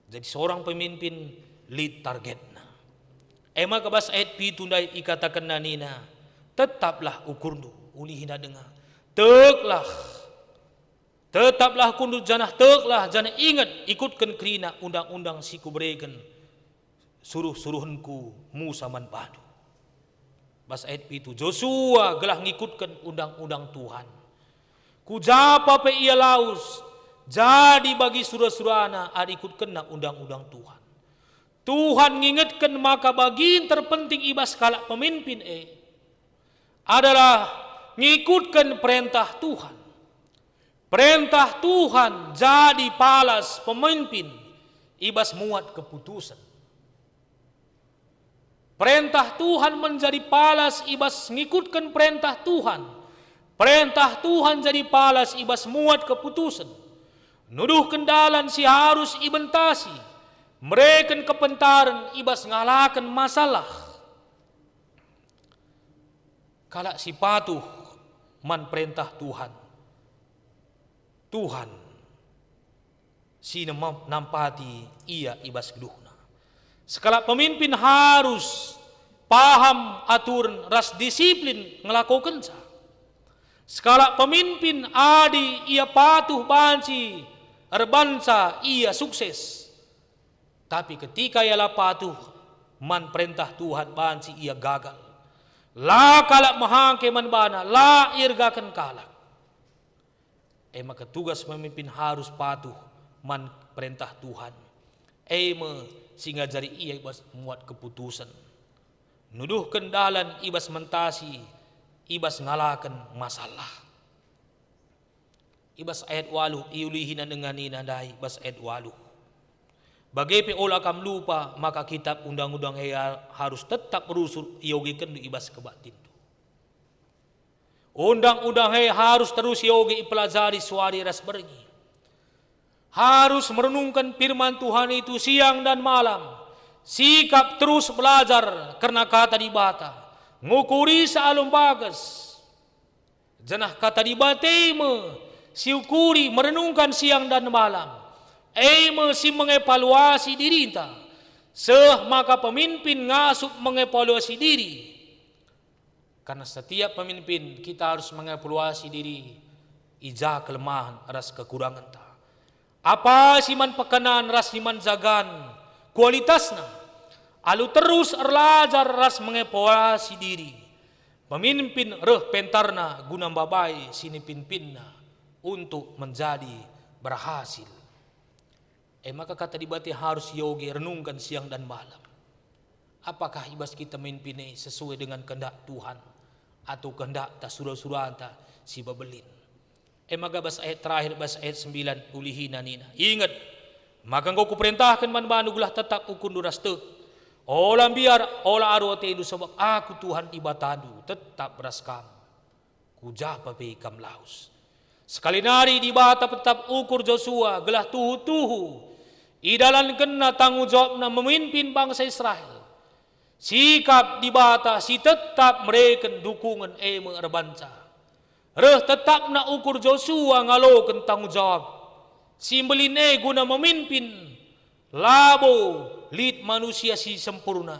Jadi seorang pemimpin lit targetna. E maka bas ayat pitu ndai ikatakenna nina, "Tetaplah ukurndu," ulihina denga. "Teklah. Tetaplah ukurndu janah teklah, janah inget, ikutken kerina undang-undang si kubereken suruh-suruhenku Musa man bandu." Bas ayat pitu, Josua gelah ngikutken undang-undang Tuhan. Ku japa pe ia lawes, jadi bagi sura-surana adi ikutkenna undang-undang Tuhan. Tuhan ngingetken maka bagin terpenting i bas kalak pemimpin e adalah ngikutken perentah Tuhan. Perentah Tuhan jadi palas pemimpin i bas muat keputusen. Perentah Tuhan menjadi palas i bas ngikutken perentah Tuhan. Perentah Tuhan jadi palas i bas muat keputusen. Nuduhken dalan si harus ibentasi. Mereken kepentaren i bas ngalaken masalah. Kalak si patuh man perentah Tuhan, Tuhan si nema-, nampati ia i bas geluhna. Sekalak pemimpin harus paham aturen ras disiplin ngelakokenca. Sekalak pemimpin adi ia patuh banci erbanca ia sukses. Tapi ketika ia la patuh man perentah Tuhan banci ia gagal. La kalak mehangke man bana, la iergaken kalak. E maka tugas pemimpin harus patuh man perentah Tuhan. E me si ngajari ia i bas muat keputusen. Nuduhken dalan i bas mentasi, i bas ngalaken masalah. I bas ayat waluh, iulihina denga nina ndai bas ayat waluh, "Bage pe ola kam lupa maka kitab undang-undang e harus tetap rusur iogekenndu i bas kebaktinndu." Undang-undang e harus terus ioge ipelajari suari ras berngi. Harus merenungken firman Tuhan itu siang dan malam. Sikap terus belajar kerna Kata Dibata. Ngukuri sealum bages. Janah Kata Dibata e me siukuri merenungkan siang dan malam. E me si mengevaluasi dirinta. Seh maka pemimpin ngasup mengevaluasi diri. Karena setiap pemimpin kita harus mengevaluasi diri, i ja kelemahen ras kekurangenta. Apa si man pekanan ras si man jagan kualitasna. Alu terus erlajar ras mengevaluasi diri. Pemimpin reh pentarna guna mbabai si nipimpinna untuk menjadi berhasil. E maka Kata Dibata harus ioge renungkan siang dan malam. Apakah i bas kita mimpin e sesuai dengan kehendak Tuhan atau kehendak ta sura-suranta si bebelin? E maka bas ayat terakhir, bas ayat sembilan ulihina nina, "Inget, maka enggo kuperentahken man bandu gelah tetap ukurndu ras tek. Ola mbiar, ola aru atendu, sabap Aku Tuhan Dibatandu tetap ras kam. Ku ja pe kam lawes." Sekali nari Dibata tetap ukur Josua gelah tuhu-tuhu Idalankenna tanggung jawabna memimpin bangsa Israel. Sikap Dibata si tetap mereken dukungen e me erbanca. Reh tetapna ukur Josua ngaloken tanggung jawab si mbelin e guna memimpin, labo lit manusia si sempurna.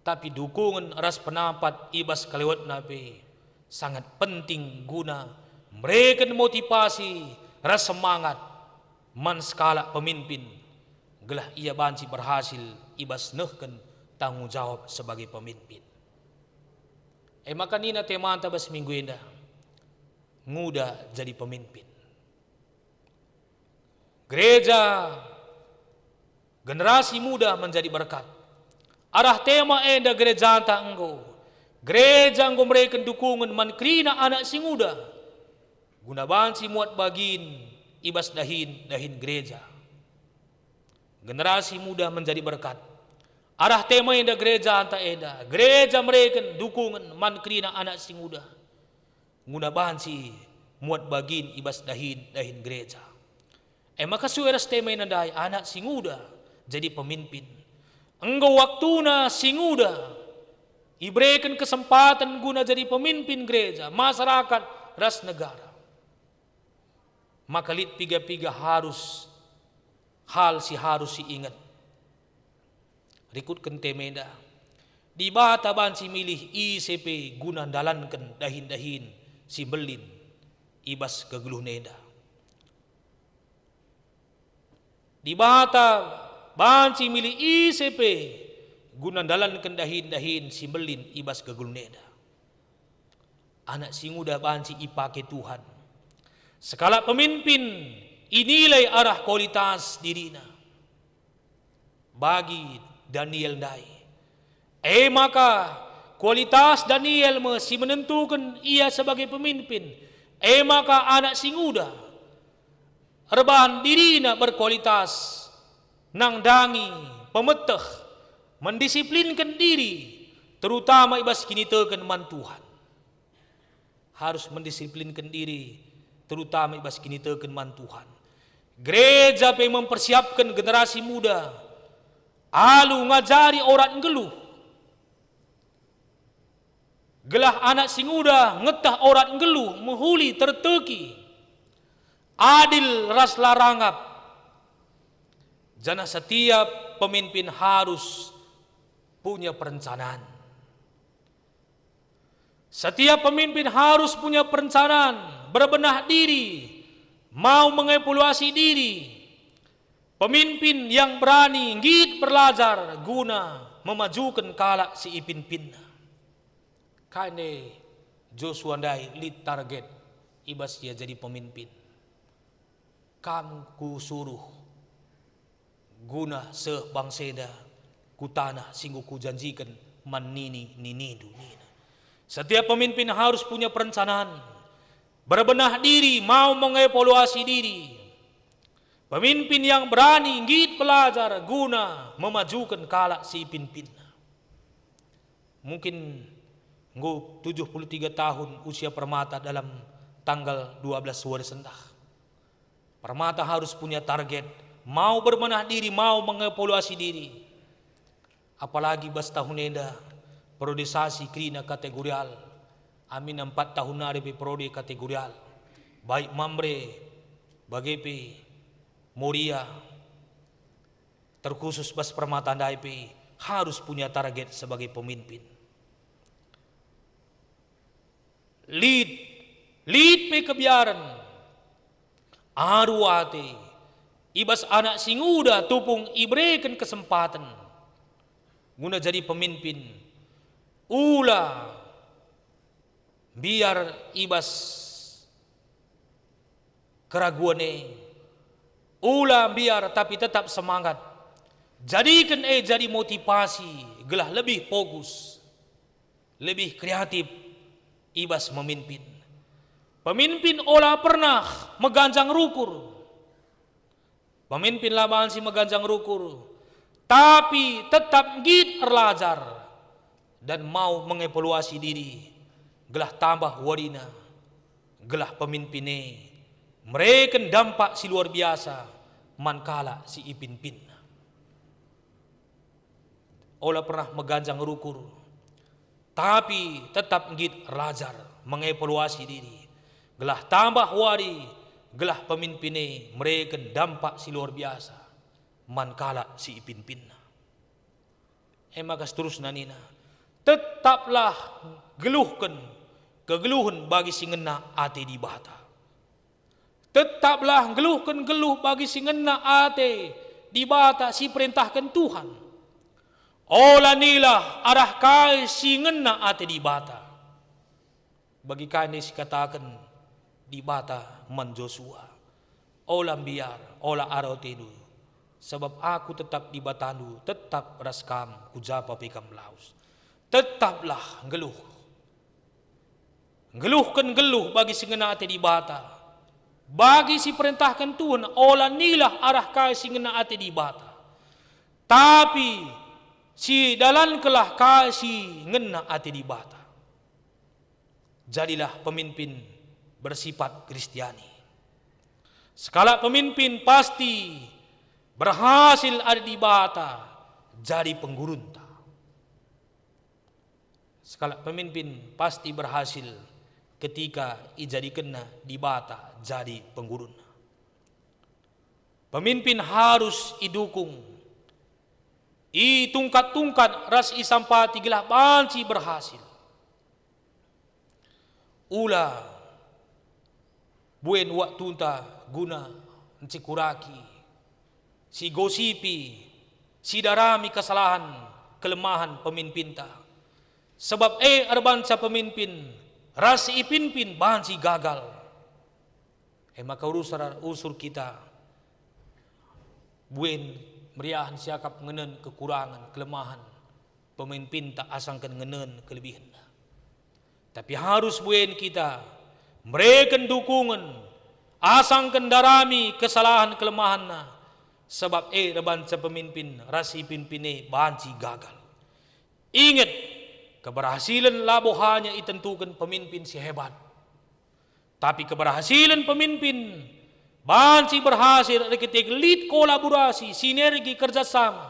Tapi dukungen ras penampat i bas kelewetna pe sangat penting guna mereken motivasi ras semangat man sekalak pemimpin, gelah ia banci berhasil i bas nehken tanggung jawab sebagai pemimpin. E maka nina temanta bas minggu enda, nguda jadi pemimpin. Gereja, generasi muda menjadi berkat. Arah tema enda gerejanta enggo. Gereja enggo mereken dukungen man kerina anak si nguda, guna banci muat bagin i bas dahin-dahin gereja. Generasi muda menjadi berkat. Arah tema enda gerejanta enda. Gereja mereken dukungen man kerina anak si nguda, guna banci muat bagin i bas dahin-dahin gereja. E maka sue ras tema enda ndai, anak si nguda jadi pemimpin. Enggo waktuna si nguda ibereken kesempaten guna jadi pemimpin gereja, masyarakat, ras negara. Maka lit piga-piga harus, hal si harus siinget. Rikutken tema enda, Dibata banci milih ise pe guna ndalanken dahin-dahin si mbelin i bas kegeluhen enda. Dibata banci milih ise pe guna ndalanken dahin-dahin si mbelin i bas kegeluhen enda. Anak si nguda banci ipake Tuhan. Sekalak pemimpin inilai arah kualitas dirina. Bagi Daniel ndai. E maka, kualitas Daniel me si menentuken ia sebagai pemimpin. E maka anak si nguda erbahan dirina berkualitas, nandangi, pemeteh, mendisiplinken diri, terutama i bas kiniteken man Tuhan. Harus mendisiplinken diri, terutama i bas kiniteken man Tuhan. Gereja pe mempersiapken generasi muda alu ngajari orat nggeluh, gelah anak si nguda ngetah orat nggeluh, mehuli, terteki, adil ras la rangap. Janah setiap pemimpin harus punya perencanaan. Setiap pemimpin harus punya perencanaan, berbenah diri, mau mengevaluasi diri. Pemimpin yang berani nggit belajar guna memajuken kalak si ipimpinna. Kai nde Josua ndai lit target i bas ia jadi pemimpin. Kam kusuruh guna seh bangsa enda ku taneh si enggo kujanjiken man nini-ninindu, nina. Setiap pemimpin harus punya perencanaan, berbenah diri, mau mengevaluasi diri. Pemimpin yang berani nggit belajar guna memajuken kalak si ipimpinna. Mungkin enggo tujuh puluh tiga tahun usia Permata dalam tanggal dua belas wari sendah. Permata harus punya target, mau berbenah diri, mau mengevaluasi diri. Apalagi bas tahun enda, periodisasi kerina kategorial, amin empat tahun nari pe periode kategorial, baik Mamre, bage pe Moria, terkhusus bas Permata ndai pe harus punya target sebagai pemimpin. Lit, lit pe kebiaren, aru ate, i bas anak si nguda tupung ibereken kesempaten guna jadi pemimpin. Ula mbiar i bas keraguan e. Ula mbiar, tapi tetap semangat. Jadiken e jadi motivasi gelah lebih fokus, lebih kreatif i bas memimpin. Pemimpin ola pernah meganjang rukur. Pemimpin la banci meganjang rukur, tapi tetap nggit erlajar dan mau mengevaluasi diri, gelah tambah warina, gelah pemimpin e mereken dampak si luar biasa man kalak si ipimpinna. Ola pernah meganjang rukur, tapi tetap nggit erlajar, mengevaluasi diri, gelah tambah wari, gelah pemimpin e mereken dampak si luar biasa man kalak si ipimpinna. E maka seterusna nina, "Tetaplah geluhken kegeluhen bagi si ngena ate Dibata. Tetaplah nggeluhken geluh bagi si ngena ate Dibata si perentahken Tuhan. Ola nilah arah kai si ngena ate Dibata." Bagi kai nari sikataken Dibata man Josua, "Ola mbiar, ola arah atendu, sabap Aku tetap Dibatandu, tetap ras kam, ku japa pe kam lawes. Tetaplah nggeluh. Nggeluhken nggeluh bagi si ngena ate Dibata, bagi si perentahken Tuhan, ola nilah arah kai si ngena ate Dibata, tapi sidalankenlah kai si ngena ate Dibata." Jadilah pemimpin bersifat Kristiani. Sekalak pemimpin pasti berhasil adi Dibata jadi penggurunta. Sekalak pemimpin pasti berhasil ketika ijadikenna Dibata jadi penggurunna. Pemimpin harus idukung, itungkat-tungkat ras isampati gelah banci berhasil. Ula buen waktunta guna ncekuraki, sigosipi, sidarami kesalahan, kelemahan pemimpinta. Sebab e erbanca pemimpin ras si ipimpin banci gagal. E maka urus-, usur kita buen meriahen siakap ngenen kekurangen, kelemahan pemimpinta asangken ngenen kelebihenna. Tapi harus buen kita mereken dukungen asangken ndarami kesalahen kelemahenna, sebab e erbanca pemimpin ras si ipimpin e banci gagal. Inget, keberhasilen labo hanya itentuken pemimpin si hebat, tapi keberhasilen pemimpin banci berhasil erkiteken lit kolaborasi, sinergi, kerjasama,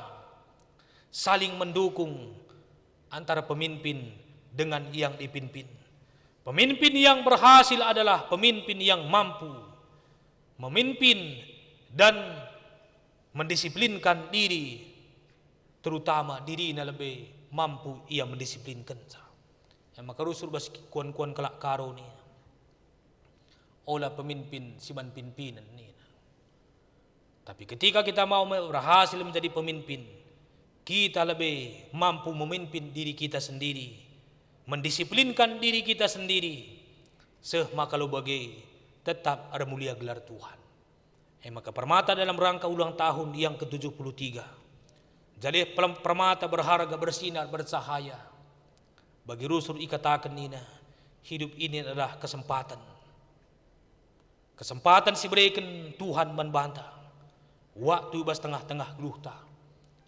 saling mendukung antara pemimpin dengan yang dipimpin. Pemimpin yang berhasil adalah pemimpin yang mampu memimpin dan mendisiplinkan diri, terutama dirina lebe mampu ia mendisiplinkenca. E maka rusur bas kuan-kuan kalak Karo nina, "Ola pemimpin si man pinpinen," nina. Tapi ketika kita mau me-, berhasil menjadi pemimpin, kita lebe mampu memimpin diri kita sendiri, mendisiplinkan diri kita sendiri, seh maka labo bage tetap ermulia gelar Tuhan. E maka permata dalam rangka ulang tahun yang ketujuh puluh tiga. Jadi pelem-, permata berharga, bersinar, bercahaya. Bagi rusur ikataken nina, hidup ini adalah kesempatan. Kesempatan si bereken Tuhan man banta. Waktu i bas tengah-tengah geluhta.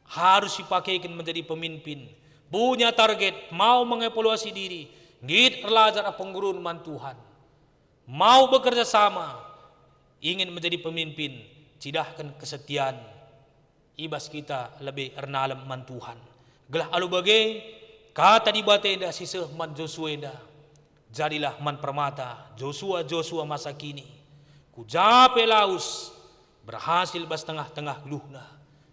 Harus ipakeken menjadi pemimpin. Punya target, mau mengevaluasi diri. Nggit erlajar penggurun man Tuhan. Mau bekerja sama, ingin menjadi pemimpin, cidahken kesetian i bas kita lebe ernalem man Tuhan. Gelah alu bage, kata Dibata enda si seh man Josua enda, jadilah man permata, Josua, Josua masa kini. Ku ja pe lawes, berhasil bas tengah-tengah geluhna,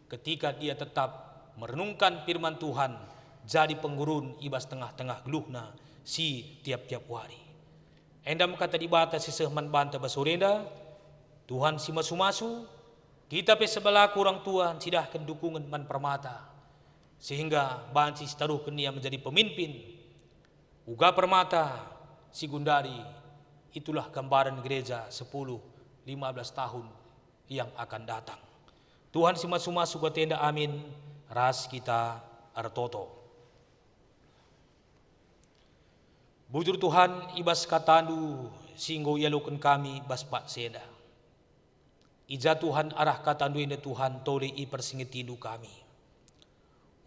ketika dia tetap merenungkan firman Tuhan, jadi penggurun i bas tengah-tengah geluhna si tiap-tiap wari. Enda me kata Dibata si seh man banta bas sore enda, Tuhan si masu-masu, kita pe sebelaku orang tua ncidahken dukungen man permata, sehingga banci sitaruhken ia menjadi pemimpin. Uga permata si gundari, itulah gambaran gereja sepuluh, lima belas tahun yang akan datang. Tuhan si masu-masu ku atenda, amin, ras kita ertoto. Bujur Tuhan, i bas kataNdu si enggo ialoken kami bas paksa enda. I ja Tuhan arah kataNdu enda Tuhan tole ipersingetindu kami.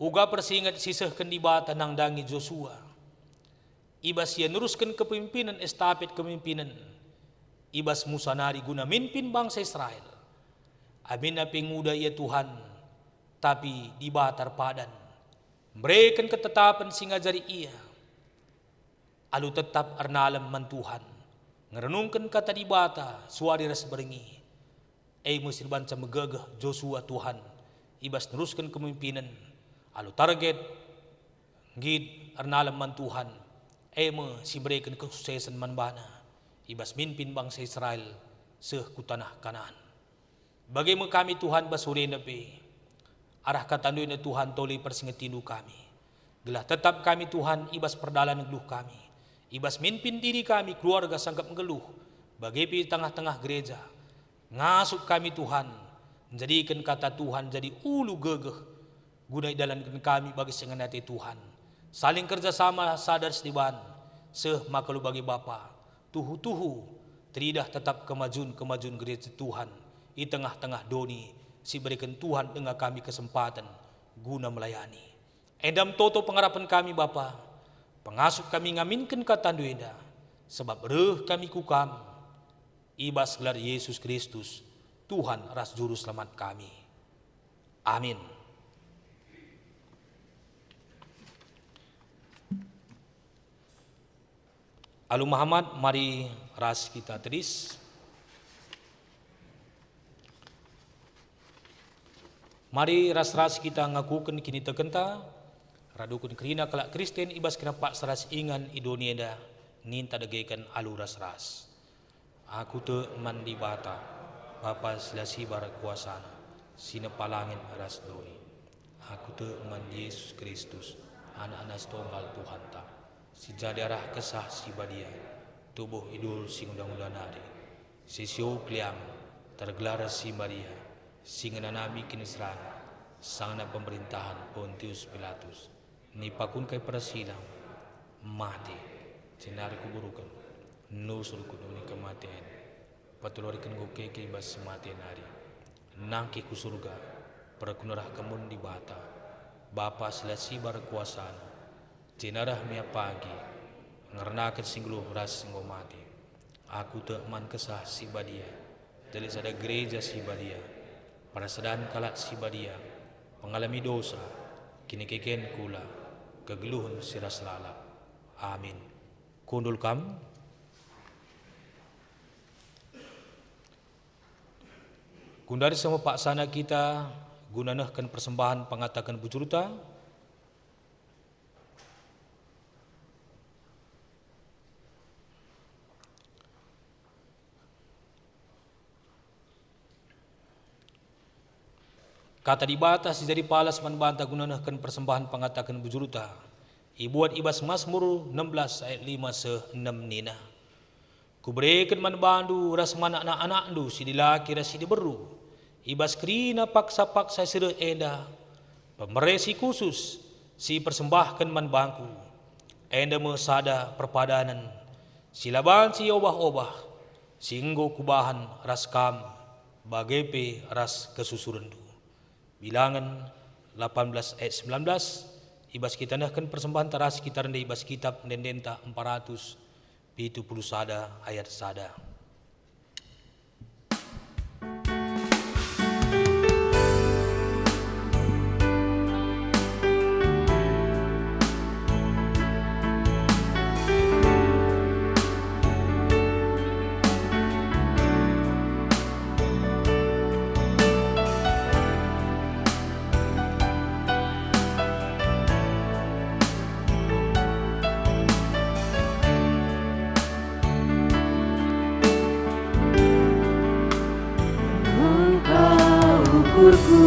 Uga persinget si sehken Dibata nandangi Josua, i bas ia nerusken kepemimpinan estapet kepemimpinan i bas Musa nari guna mimpin bangsa Israel. Aminna pe nguda ia Tuhan, tapi Dibata erpadan, mereken ketetapen si ngajari ia. Alu tetap ernalem man Tuhan, ngerenungken Kata Dibata suari ras berngi, e me si erbanca megegeh Josua Tuhan i bas nerusken kemimpinen. Alu target, nggit ernalem man Tuhan, e me si mereken kesuksesen man bana i bas mimpin bangsa Israel seh ku taneh Kanaan. Bage me kami, Tuhan, bas sore enda pe. Arah KataNdu enda, Tuhan, tole persingetindu kami, gelah tetap kami, Tuhan, i bas perdalan geluh kami, i bas mimpin diri kami, keluarga sangkep nggeluh, bage pe i tengah-tengah gereja. Ngasup kami, Tuhan, njadiken Kata Tuhan jadi ulu gegeh, guna idalanken kami bagi si ngena ate Tuhan, saling kerja sama sada ras deban, seh maka alu bage Bapa, tuhu-tuhu teridah tetap kemajun-kemajun gereja Tuhan i tengah-tengah doni si ibereken Tuhan denga kami kesempaten guna melayani. Enda me toto pengarapen kami, Bapa, pengasup kami ngaminken KataNdu enda, sebab reh kami ku Kam i bas gelar Yesus Kristus, Tuhan ras Juru Selamat kami. Amin. Alu mehamat, mari ras kita tedis. Mari ras-ras kita ngakuken kinitekenta, raduken kerina kalak Kristen i bas kena paksa ras ingan i doni enda, ninta dageken alu ras-ras. Aku tek man Dibata, Bapa si la sibar kuasaNa, si nepa langit ras doni. Aku tek man Jesus Kristus, AnakNa si tonggal Tuhanta, si jadi arah Kesah Si Badia, tubuh i dul si nguda-nguda nari, si sio keliangen, tergelar si Maria, si ngenanami kiniseran, sangana pemerintahan Pontius Pilatus, nipakunken kai persilang, mate, jenari kuburuken, nusur ku doni kematen, patuloriken enggo keke i bas si mate nari, nangkih ku Surga, perkunerahken mun Dibata, Bapa si la sibar kuasaNa, jenari reh me ia pagi, ngernaken si nggeluh ras si enggo mate. Aku tek man Kesah Si Badia, jadi sada gereja si badia, persadan kalak si badia, pengalemi dosa, kinikeken kula, kegeluhen si ras lalap. Amin. Kundul kam. Gundari seh me paksana kita guna nehken persembahen pengataken bujurta. Kata Dibata si jadi palas man banta guna nehken persembahen pengataken bujurta, ibuat i bas Masmur enam belas ayat lima seh enem nina, "Kubereken man bandu ras man anak-anakndu si dilaki ras si diberu, i bas kerina paksa-paksa si reh enda, pemere si khusus si persembahken man bangku, enda me sada perpadanen si la banci iobah-obah, si enggo kubahan ras kam, bage pe ras kesusurenndu." Bilangen lapan belas ayat sembilan belas, i bas kita nehken persembahen terasi kita rende i bas kitap ende-endenta empat ratus pitu puluh sada ayat sada. Engkau ukurku,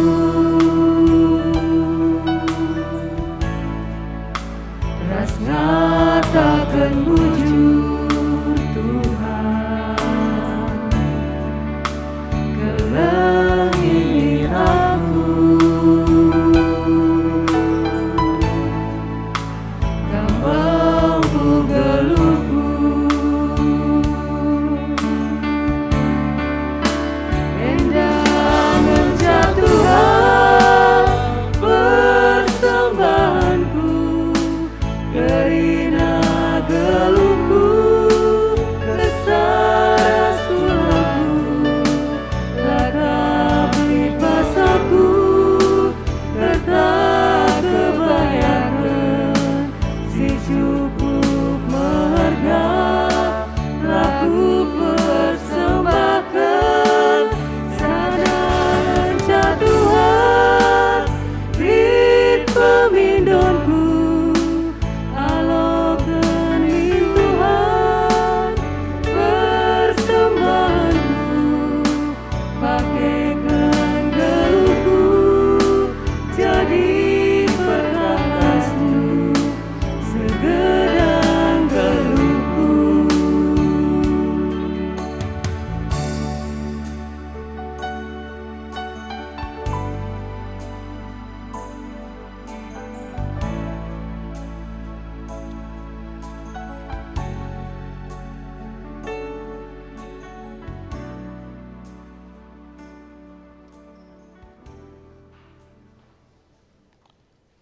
ras ngataken bujur, Tuhan, kelengi aku. Kembangku geluhku, enda ngenca Tuhan persembahanku, kerina geluhku.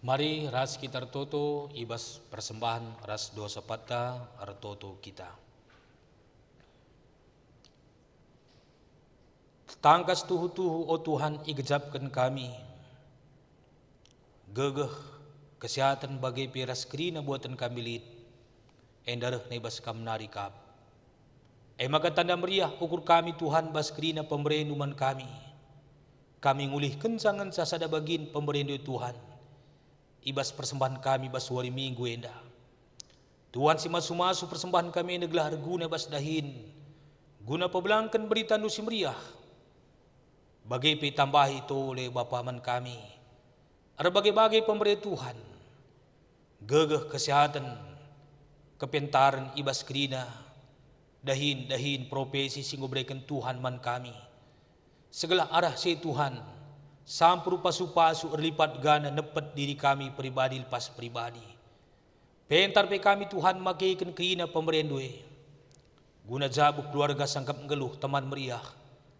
Mari ras kita ertoto i bas persembahen ras dosa patta ertoto kita. Tangkas tuhu-tuhu, o Tuhan, igejapken kami. Gegeh, kesehatan bage pe ras kerina buaten kami lit, enda rehna i bas Kam nari kap. E maka tanda meriah ukur kami, Tuhan, bas kerina pemberendu man kami. Kami ngulihkenca ngenca sada bagin pemberendu, Tuhan, i bas persembahen kami bas wari Minggu enda. Tuhan, si masu-masu persembahen kami enda gelah erguna bas dahin, guna pebelangken beritandu si meriah. Bage pe tambahi tole Bapa man kami erbage-bage pembere Tuhan, gegeh, kesehatan, kepentaren i bas kerina dahin-dahin profesi si enggo ibereken Tuhan man kami. Segelah arah si e Tuhan, sampur pasu-pasu erlipat gana nepet diri kami pribadi lepas pribadi. Pentar pe kami, Tuhan, makeken kerina pemberendu e, guna jabu keluarga sangkap nggeluh teman meriah,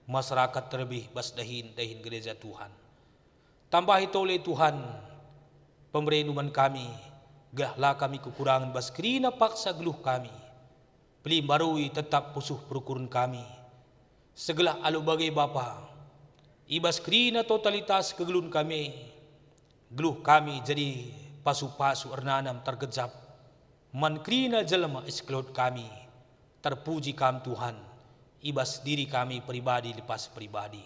masyarakat terlebih bas dahin-dahin gereja Tuhan. Tambahi tole, Tuhan, pemberendu man kami, gelah la kami kekurangen bas kerina paksa geluh kami. Pelimbarui tetap pusuh perukuren kami. Segelah alu bage Bapa, i bas kerina totalitas kegeluhen kami, geluh kami jadi pasu-pasu ernanam tergejap man kerina jelma isikelhut kami. Terpuji Kam, Tuhan, i bas diri kami pribadi lepas pribadi.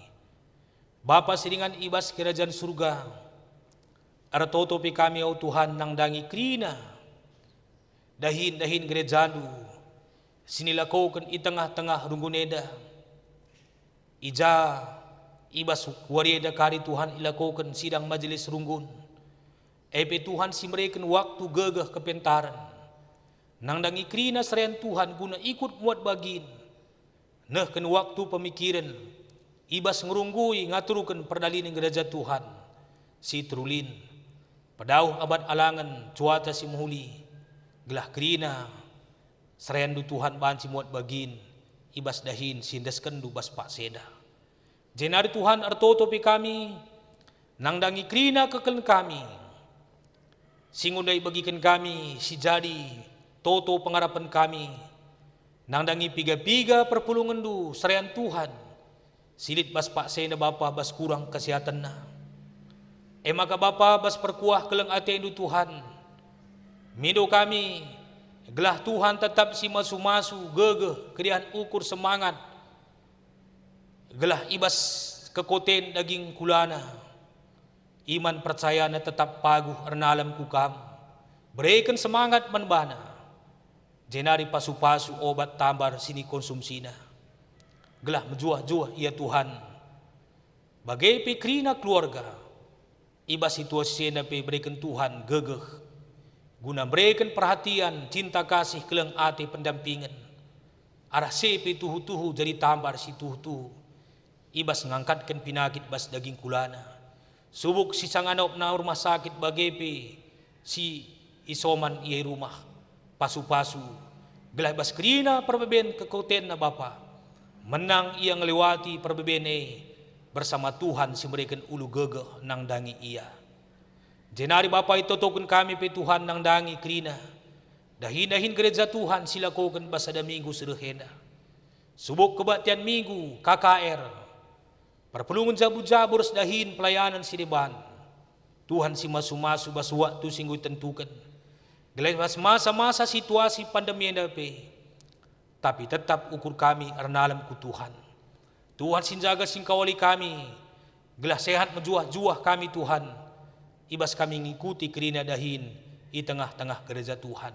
Bapa si ringan i bas Kerajaan Surga, ertoto pe kami, o Tuhan, nandangi kerina dahin-dahin gerejaNdu si nilakoken i tengah-tengah runggun enda. I ja, i bas wari enda kari, Tuhan, ilakoken sidang majelis runggun, e pe Tuhan si mereken waktu gegeh kepentaren. Nandangi kerina serayan Tuhan guna ikut muat bagin, nehken waktu pemikiren, i bas ngerunggui ngaturken perdalinen gereja Tuhan si terulin, pedauh abat alangen, cuaca si mehuli, gelah kerina serayanNdu, Tuhan, banci muat bagin i bas dahin si endeskenNdu bas paksa enda. Jenari, Tuhan, ertoto pe kami, nandangi kerina kekelen kami, si enggo ndai bagiken kami si jadi toto pengarapen kami, nandangi piga-piga perpulungenNdu serayan Tuhan, si lit bas paksa enda Bapa bas kurang kesehatenna. E maka Bapa, bas perkuah keleng ateNdu, Tuhan, mindo kami, gelah Tuhan tetap si masu-masu, gegeh, keriahen ukur, semangat, gelah i bas kekoten daging kulana, iman percayana tetap paguh ernalem ku Kam. Bereken semangat man bana, jenari pasu-pasu obat tambar si nikonsumsina, gelah mejuah-juah ia, Tuhan, bage pe kerina keluarga. I bas situasi enda pe bereken Tuhan gegeh, guna mereken perhatian, cinta kasih, keleng ate, pendampingen. Arah si e pe tuhu-tuhu jadi tambar si tuhu-tuhu i bas ngangkatken pinakit bas daging kulana, subuk si sanganopna rumah sakit bage pe si isoman ia i rumah. Pasu-pasu, gelah i bas kerina perbeben kekotenna Bapa, menang ia ngelewati perbeben e bersama Tuhan si mereken ulu gegeh nandangi ia. Jenari Bapa, itotoken kami pe, Tuhan, nandangi kerina dahin-dahin gereja Tuhan si lakoken bas sada minggu si reh enda, subuk kebaktian minggu, K K R, perpulungen jabu-jabu ras dahin pelayanen si deban. Tuhan si masu-masu bas waktu si enggo itentuken, gelah bas masa-masa situasi pandemi enda pe, tapi tetap ukur kami ernalem ku Tuhan. Tuhan si njaga si engkawali kami, gelah sehat mejuah-juah kami, Tuhan, i bas kami ngikuti kerina dahin i tengah-tengah gereja Tuhan.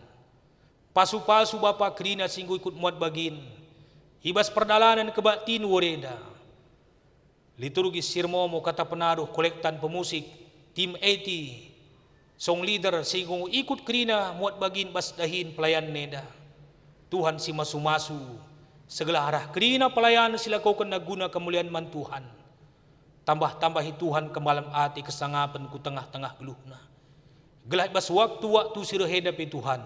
Pasu-pasu Bapa kerina si enggo ikut muat bagin i bas perdalanen kebaktin wari enda. Liturgis si ermomo, kata penaruh, kolektan, pemusik, tim A T, song leader si enggo ikut kerina muat bagin bas dahin pelayanen enda. Tuhan si masu-masu, segelah arah kerina pelayanen si lakokenna guna kemulian man Tuhan. Tambah-tambahi Tuhan kemalem ate, kesangapen ku tengah-tengah geluhna. Gelah i bas waktu-waktu si reh enda pe, Tuhan,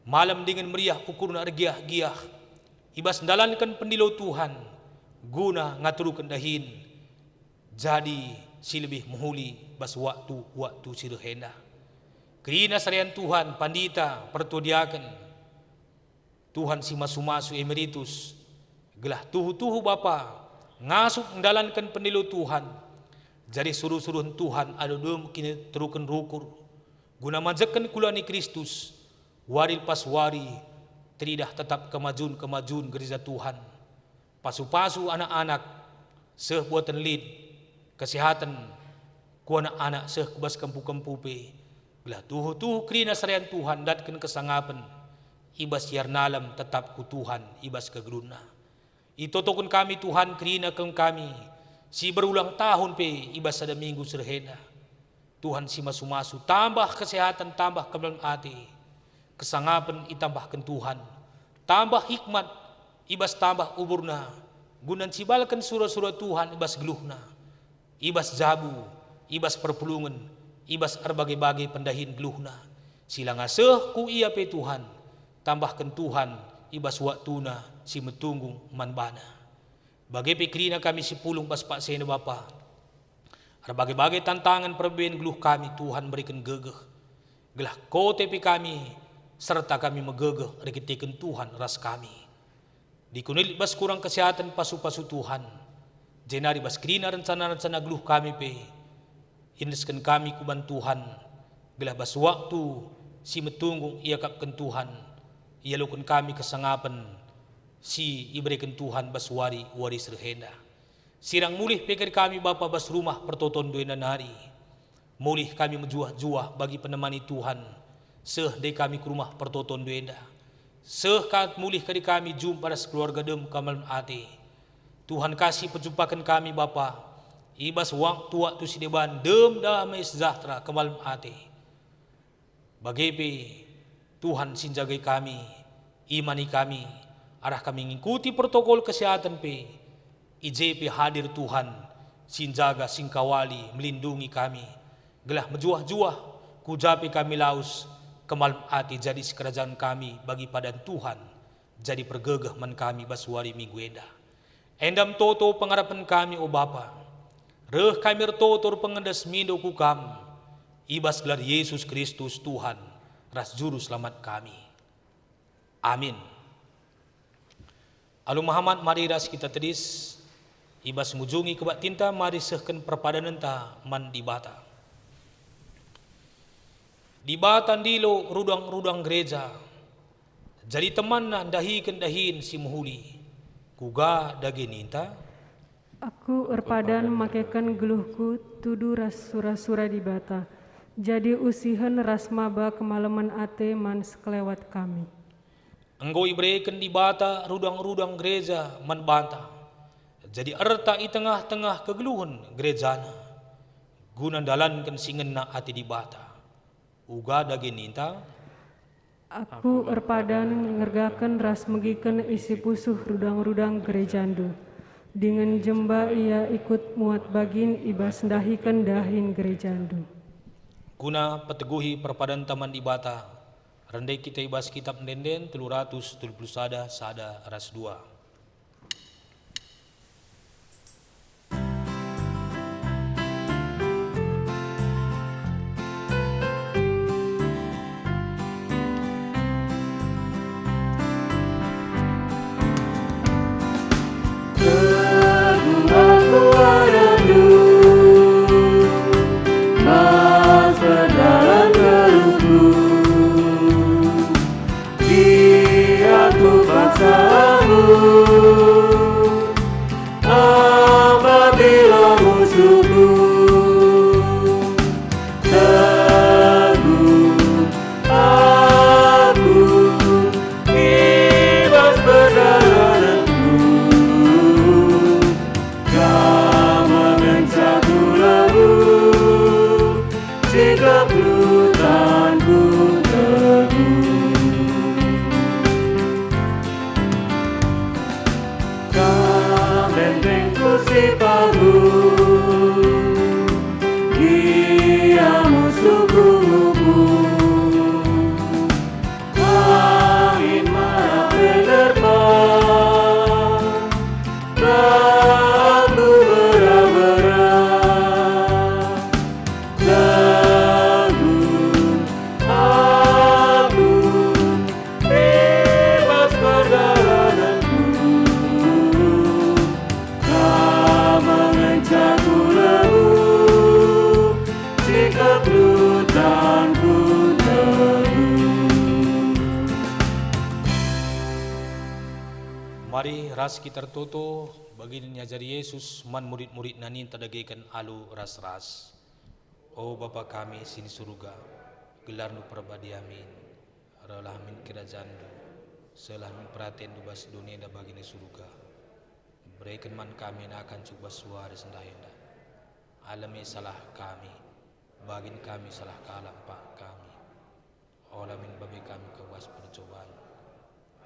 malem dingen meriah ukurna ergiah-giah i bas ndalanken pendilo Tuhan guna ngaturken dahin jadi si lebih mehuli bas waktu-waktu si reh enda. Kerina serean Tuhan, pandita, pertua diaken, Tuhan si masu-masu emeritus, gelah tuhu-tuhu Bapa ngasup ndalanken pendilo Tuhan, jadi suruh-suruhen Tuhan alu dem kini teruken rukur, guna majekken kula ni Kristus, wari lepas wari, teridah tetap kemajun-kemajun gereja Tuhan. Pasu-pasu anak-anak, seh buaten lit, kesehaten, ku anak-anak seh ku bas kempu-kempu pe, gelah tuhu-tuhu kerina serean Tuhan ndatken kesangapen, i bas si ernalem tetap ku Tuhan i bas kegeluhna. Itotoken kami Tuhan kerina keleng kami, si berulang tahun pe i bas sada minggu si reh enda. Tuhan si masu-masu, tambah kesehaten, tambah kemalen ate. Kesangapen itambahken Tuhan, tambah hikmat i bas tambah umurna, guna ncibalken sura-sura Tuhan i bas geluhna, i bas jabu, i bas perpulungen, i bas erbage-bage pendahin geluhna, si langa seh ku ia pe Tuhan, tambahken Tuhan i bas waktuna si metunggung man bana. Bage pe kerina kami si pulung bas paksena Bapa. Erbage-bage tantangen perbaben geluh kami, Tuhan mereken gegeh, gelah kote pe kami, serta kami megegeh erkiteken Tuhan ras kami. Dikun lit bas kurang kesehaten, pasu-pasu Tuhan, jenari bas kerina rencana-rencana geluh kami pe, iendesken kami ku ban Tuhan, gelah bas waktu si metunggung iakapken Tuhan, ialoken kami kesangapen si ibereken Tuhan bas wari-wari si reh enda. Sirang mulih pe kari kami Bapa bas rumah pertoton enda nari. Mulih kami mejuah-juah bagi penemani Tuhan, seh ndai kami ku rumah pertoton enda. Seh ka mulih kari kami jumpa ras keluarga dem kemalen ate. Tuhan ka si pejumpaken kami Bapa, i bas waktu-waktu si deban dem damai sejahtera kemalen ate. Bage pe, Tuhan si njagai kami, imani kami, arah kami ngikuti protokol kesehatan pe, i je pe hadir Tuhan si njaga, si ngkawali, melindungi kami, gelah mejuah-juah, ku ja pe kami lawes, kemalen ate jadi sikerajangen kami bagi padan Tuhan, jadi pergegeh man kami bas wari Minggu enda. Enda me toto pengarapen kami, o Bapa. Reh kami ertoto erpengendes mindo ku Kam, i bas gelar Yesus Kristus Tuhan ras Juru Selamat kami. Amin. Alu mehamat mari ras kita tedis, i bas ngujungi kebaktinta mari sehken perpadanenta man Dibata. Dibata ndilo rudang-rudang gereja, jadi temanna ndahiken dahin si mehuli. Kuga dage ninta? Aku erpadan makeken geluhku tudu ras sura-sura Dibata, jadi usihen ras maba kemalemen ate man sekelewet kami. Enggo ibereken Dibata rudang-rudang gereja man banta, jadi erta i tengah-tengah kegeluhen gerejana, guna ndalanken si ngena ate Dibata. Uga dage ninta? Aku erpadan ngergaken ras megiken isi pusuh rudang-rudang gerejandu, dingen jemba ia ikut muat bagin i bas ndahiken dahin gerejandu. Guna peteguhi perpadanta man Dibata, rende kita i bas Kitap Ende-enden telu ratus telu puluh sada, sada ras dua. Teguh aku aranNdu, mas perdalan geluhku. Di aku paksa aku, apabila musuhku. Teguh aku i bas perdalanenku. Kam ngenca tulangku, sikapku tanku teguh. Kam bentengku si paguh, gia musuhku ngukur. Angin mara pe nerpa, bangku bera-bera. Mari ras kita ertoto, bagin iajari Jesus man murid-muridNa ninta dageken alu ras-ras. O Bapa kami si ni Surga, gelarNdu perbadia min, rehlah min kerajanNdu, sehlah min peratenNdu bas doni enda bagi ni Surga. Bereken man kami nakan cukup bas wari sendah enda. Alemi salah kami, bagin kami salah kalak pak kami. Ola min babi kami ku bas percoban,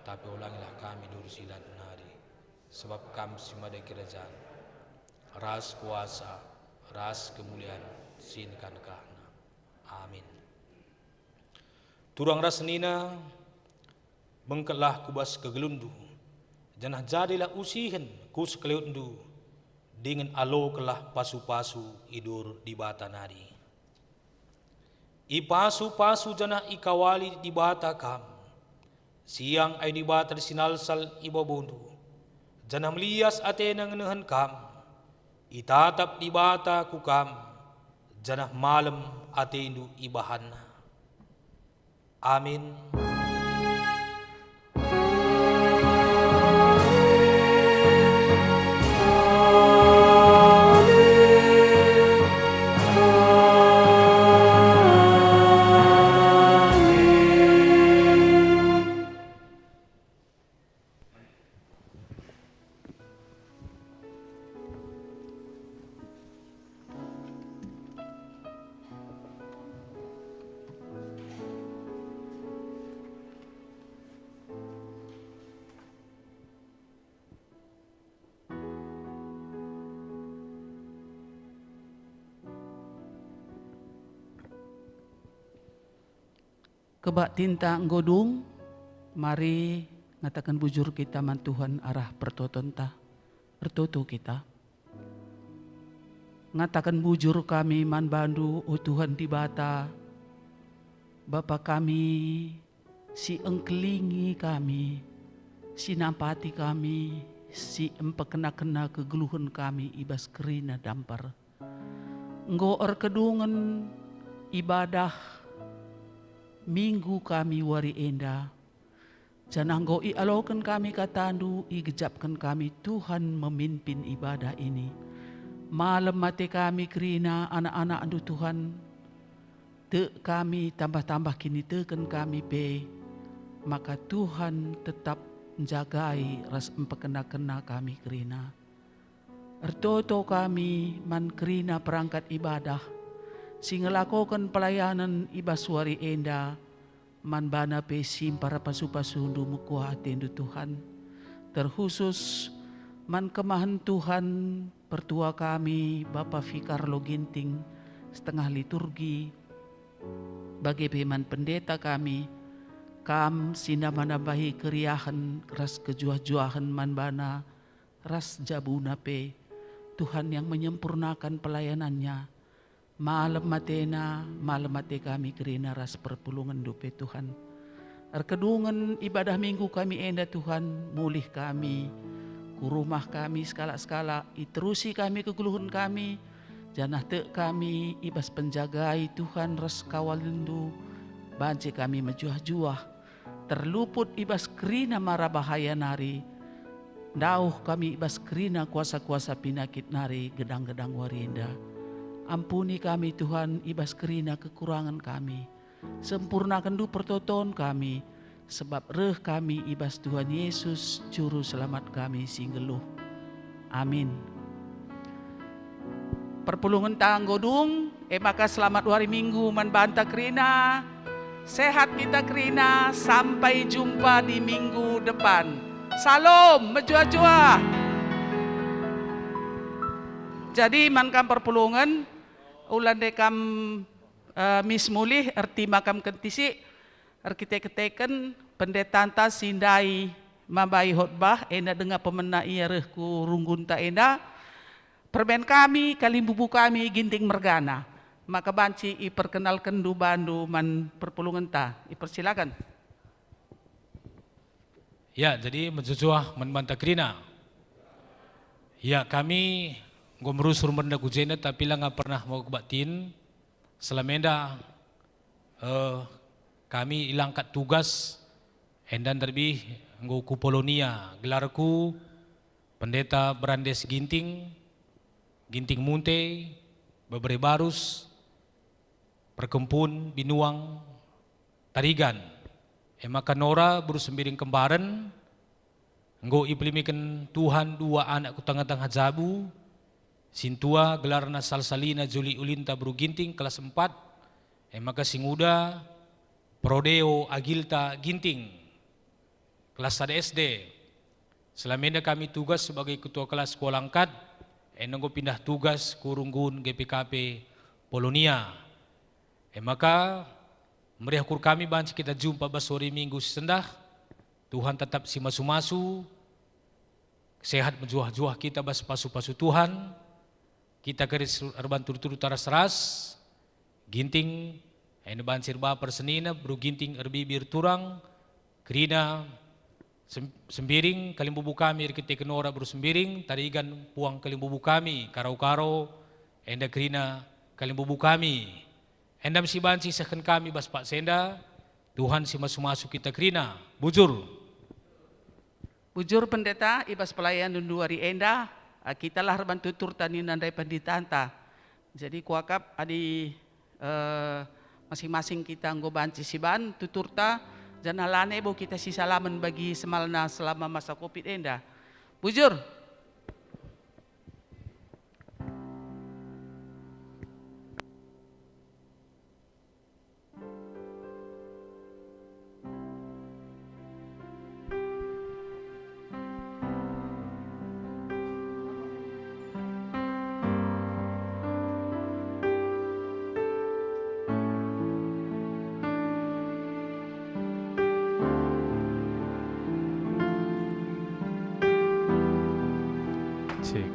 tapi olangilah kami durus ilat nari, sebab Kam si mada kerajan, ras kuasa, ras kemulian, si neka-nekahna. Amin. Turang ras senina, bengketlah ku bas kegeluhndu, janah jadilah usihen ku sekeliutndu, dingen alokenlah pasu-pasu i dur Dibata nari. Ipasu-pasu janah ikawali Dibata kam. Siang ayo Dibata sinalsal i babondu, janah melias ateNa ngenehen kam. Itatap Dibata ku kam, janah malem atendu ibahanNa. Amin. Kebaktinta enggo dung, mari ngataken bujur kita man Tuhan arah pertotonta. Ertoto kita. Ngataken bujur kami man baNdu, o Tuhan Dibata, Bapa kami, si engkelingi kami, si nampati kami, si mpekena-kena kegeluhen kami i bas kerina dampar. Enggo erkedungen ibadah Minggu kami wari enda, janah enggo ialoken kami kataNdu, igejapken kami Tuhan memimpin ibadah ini. Malem ate kami kerina anak-anakNdu Tuhan, tek kami tambah-tambah kiniteken kami pe, maka Tuhan tetap njagai ras mpekena-kena kami kerina. Ertoto kami man kerina perangkat ibadah si ngelakoken pelayanen i bas wari enda, man bana pe simpar pasu-pasundu mekuah atendu Tuhan. Terkhusus man kemahen Tuhan pertua kami Bapa Fikar Loginting setengah liturgi, bage pe man pendeta kami, kam si nambah-nambahi keriahen ras kejuah-juahen man bana, ras jabuna pe, Tuhan yang menyempurnakan pelayanannya. Malem atena, malem ate kami kerina ras perpulungenndu pe, Tuhan. Erkedungen ibadah Minggu kami enda, Tuhan, mulih kami ku rumah kami sekalak-sekalak, iterusi kami kegeluhen kami, janah tek kami i bas penjagai Tuhan ras kawalndu, banci kami mejuah-juah, terluput i bas kerina mara bahaya nari, ndauh kami i bas kerina kuasa-kuasa pinakit nari gedang-gedang wari enda. Ampuni kami, Tuhan, i bas kerina kekurangen kami. Sempurnakenndu pertoton kami, sebab reh kami i bas Tuhan Yesus, Juru Selamat kami si nggeluh. Amin. Perpulungenta enggo dung, e maka selamat wari Minggu man banta kerina. Sehat kita kerina, sampai jumpa di minggu depan. Salom, mejuah-juah. Jadi, man kam perpulungen, ula nde kam, eh, mis mulih, ertima kam kentisik, erkite-kiteken pendetanta si ndai mambai khotbah, enda denga pemena ia reh ku runggunta enda. Permen kami, kalimbubu kami, Ginting mergana. Maka banci iperkenalkenndu bandu man perpulungenta. Ipersilaken. Ya, jadi mejuah-juah man banta kerina. Ya, kami enggo merusur menda ku jenda, tapi langa pernah mau kebaktin. Selama enda, eh, kami ilangkat tugas, enda nderbih enggo ku Polonia, gelarku Pendeta Brandes Ginting, Ginting Munte, Bebere Barus, Perkempun, Binuang, Tarigan. E maka Nora, beru Sembiring Kembaren, enggo ipelimiken Tuhan dua anak ku tengah-tengah jabu, sintua gelarna Salsalina Juli Ulinta beru Ginting kelas empat, e maka singuda Prodeo Agilta Ginting kelas sada S D. Selama enda kami tugas sebagai ketua kelas Sekolah Angkat, enda enggo pindah tugas ku Runggun G P K P Polonia. E maka, meriah ukur kami banci kita jumpa bas sore Minggu si sendah. Tuhan tetap si masu-masu, sehat mejuah-juah kita bas pasu-pasu Tuhan. Kita keris erban tudu-tudu taras-ras, Ginting, enda banci erbaper senina, beru Ginting erbibir turang, kerina, Sem-, Sembiring, kalimbubu kami erkiteken Nora beru Sembiring, Tarigan puang kalimbubu kami, Karo-Karo, enda kerina kalimbubu kami. Enda me si banci isehken kami bas paksa enda, Tuhan si masu-masu kita kerina. Bujur. Bujur Pendeta, i bas pelayanan nduari enda, eh, kitalah erban tuturta nina ndai pendetanta. Jadi kuakap adi, eh, masing-masing kita enggo banci siban tuturta, janah lanai bo kita sisalamen bagi semalna selama masa covid enda. Bujur. Cek.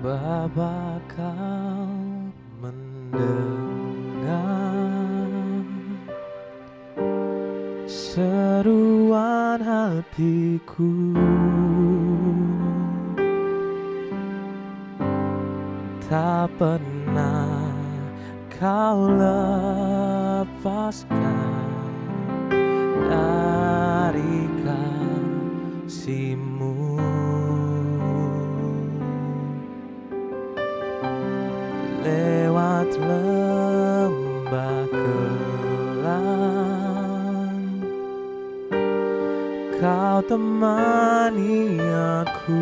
Bapa, Kau mendengar seruan hatiku, tak pernah Kau lepaskan dari kasih-Mu. Lewat lembah kelam, Kau temani aku.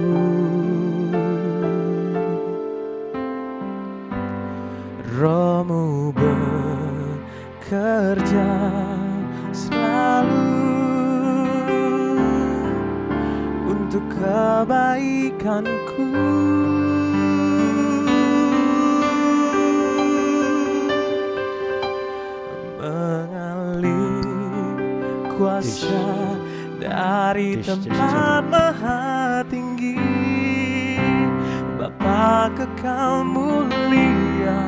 Roh-Mu bekerja selalu untuk kebaikanku. Mengalir kuasa dari tempat maha tinggi. Bapa kekal mulia,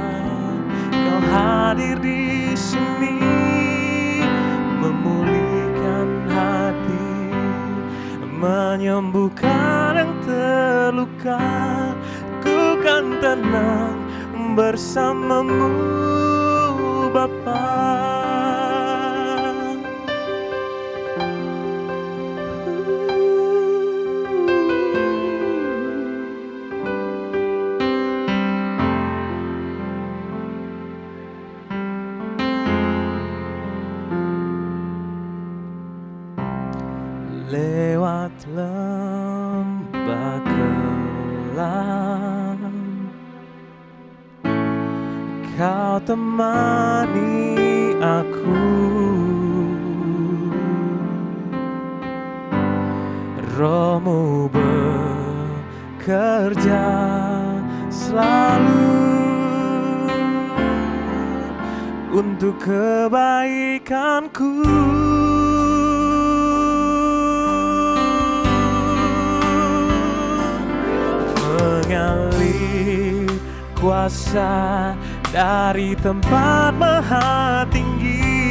Kau hadir di sini, memulihkan hati, menyembuhkan yang terluka. Ku kan tenang bersama-Mu, Bapa. Lewat lembah kelam, Kau temani aku. Roh-Mu bekerja selalu untuk kebaikanku. Mengalir kuasa dari tempat maha tinggi,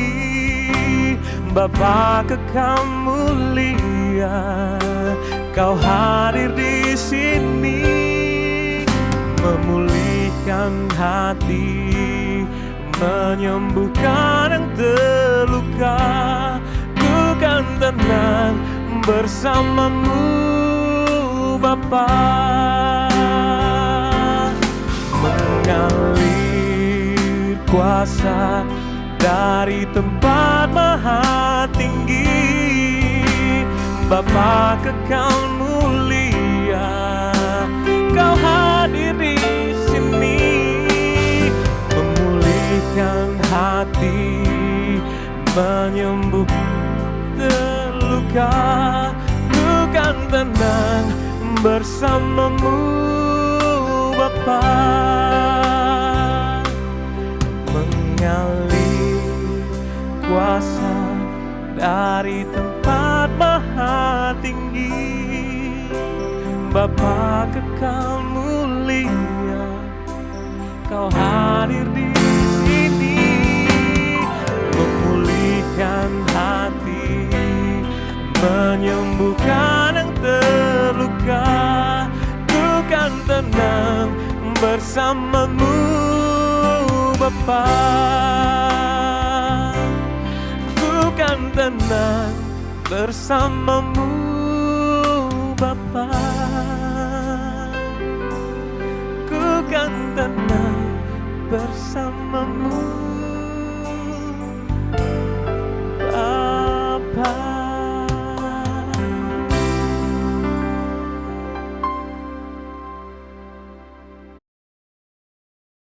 Bapa kekal mulia, Kau hadir di sini, memulihkan hati, menyembuhkan yang terluka. Ku kan tenang bersama-Mu, Bapa. Mengalir kuasa dari tempat maha tinggi, Bapa kekal mulia, Kau hadir di sini, memulihkan hati, menyembuh terluka. Ku kan tenang bersama-Mu, Bapa. Mengalir kuasa dari tempat maha tinggi, Bapa kekal mulia, Kau hadir di sini, memulihkan hati, menyembuhkan yang terluka. Ku kan tenang bersama-Mu, Bapa. Ku kan tenang bersama-Mu, Bapa. Ku kan tenang bersama-Mu,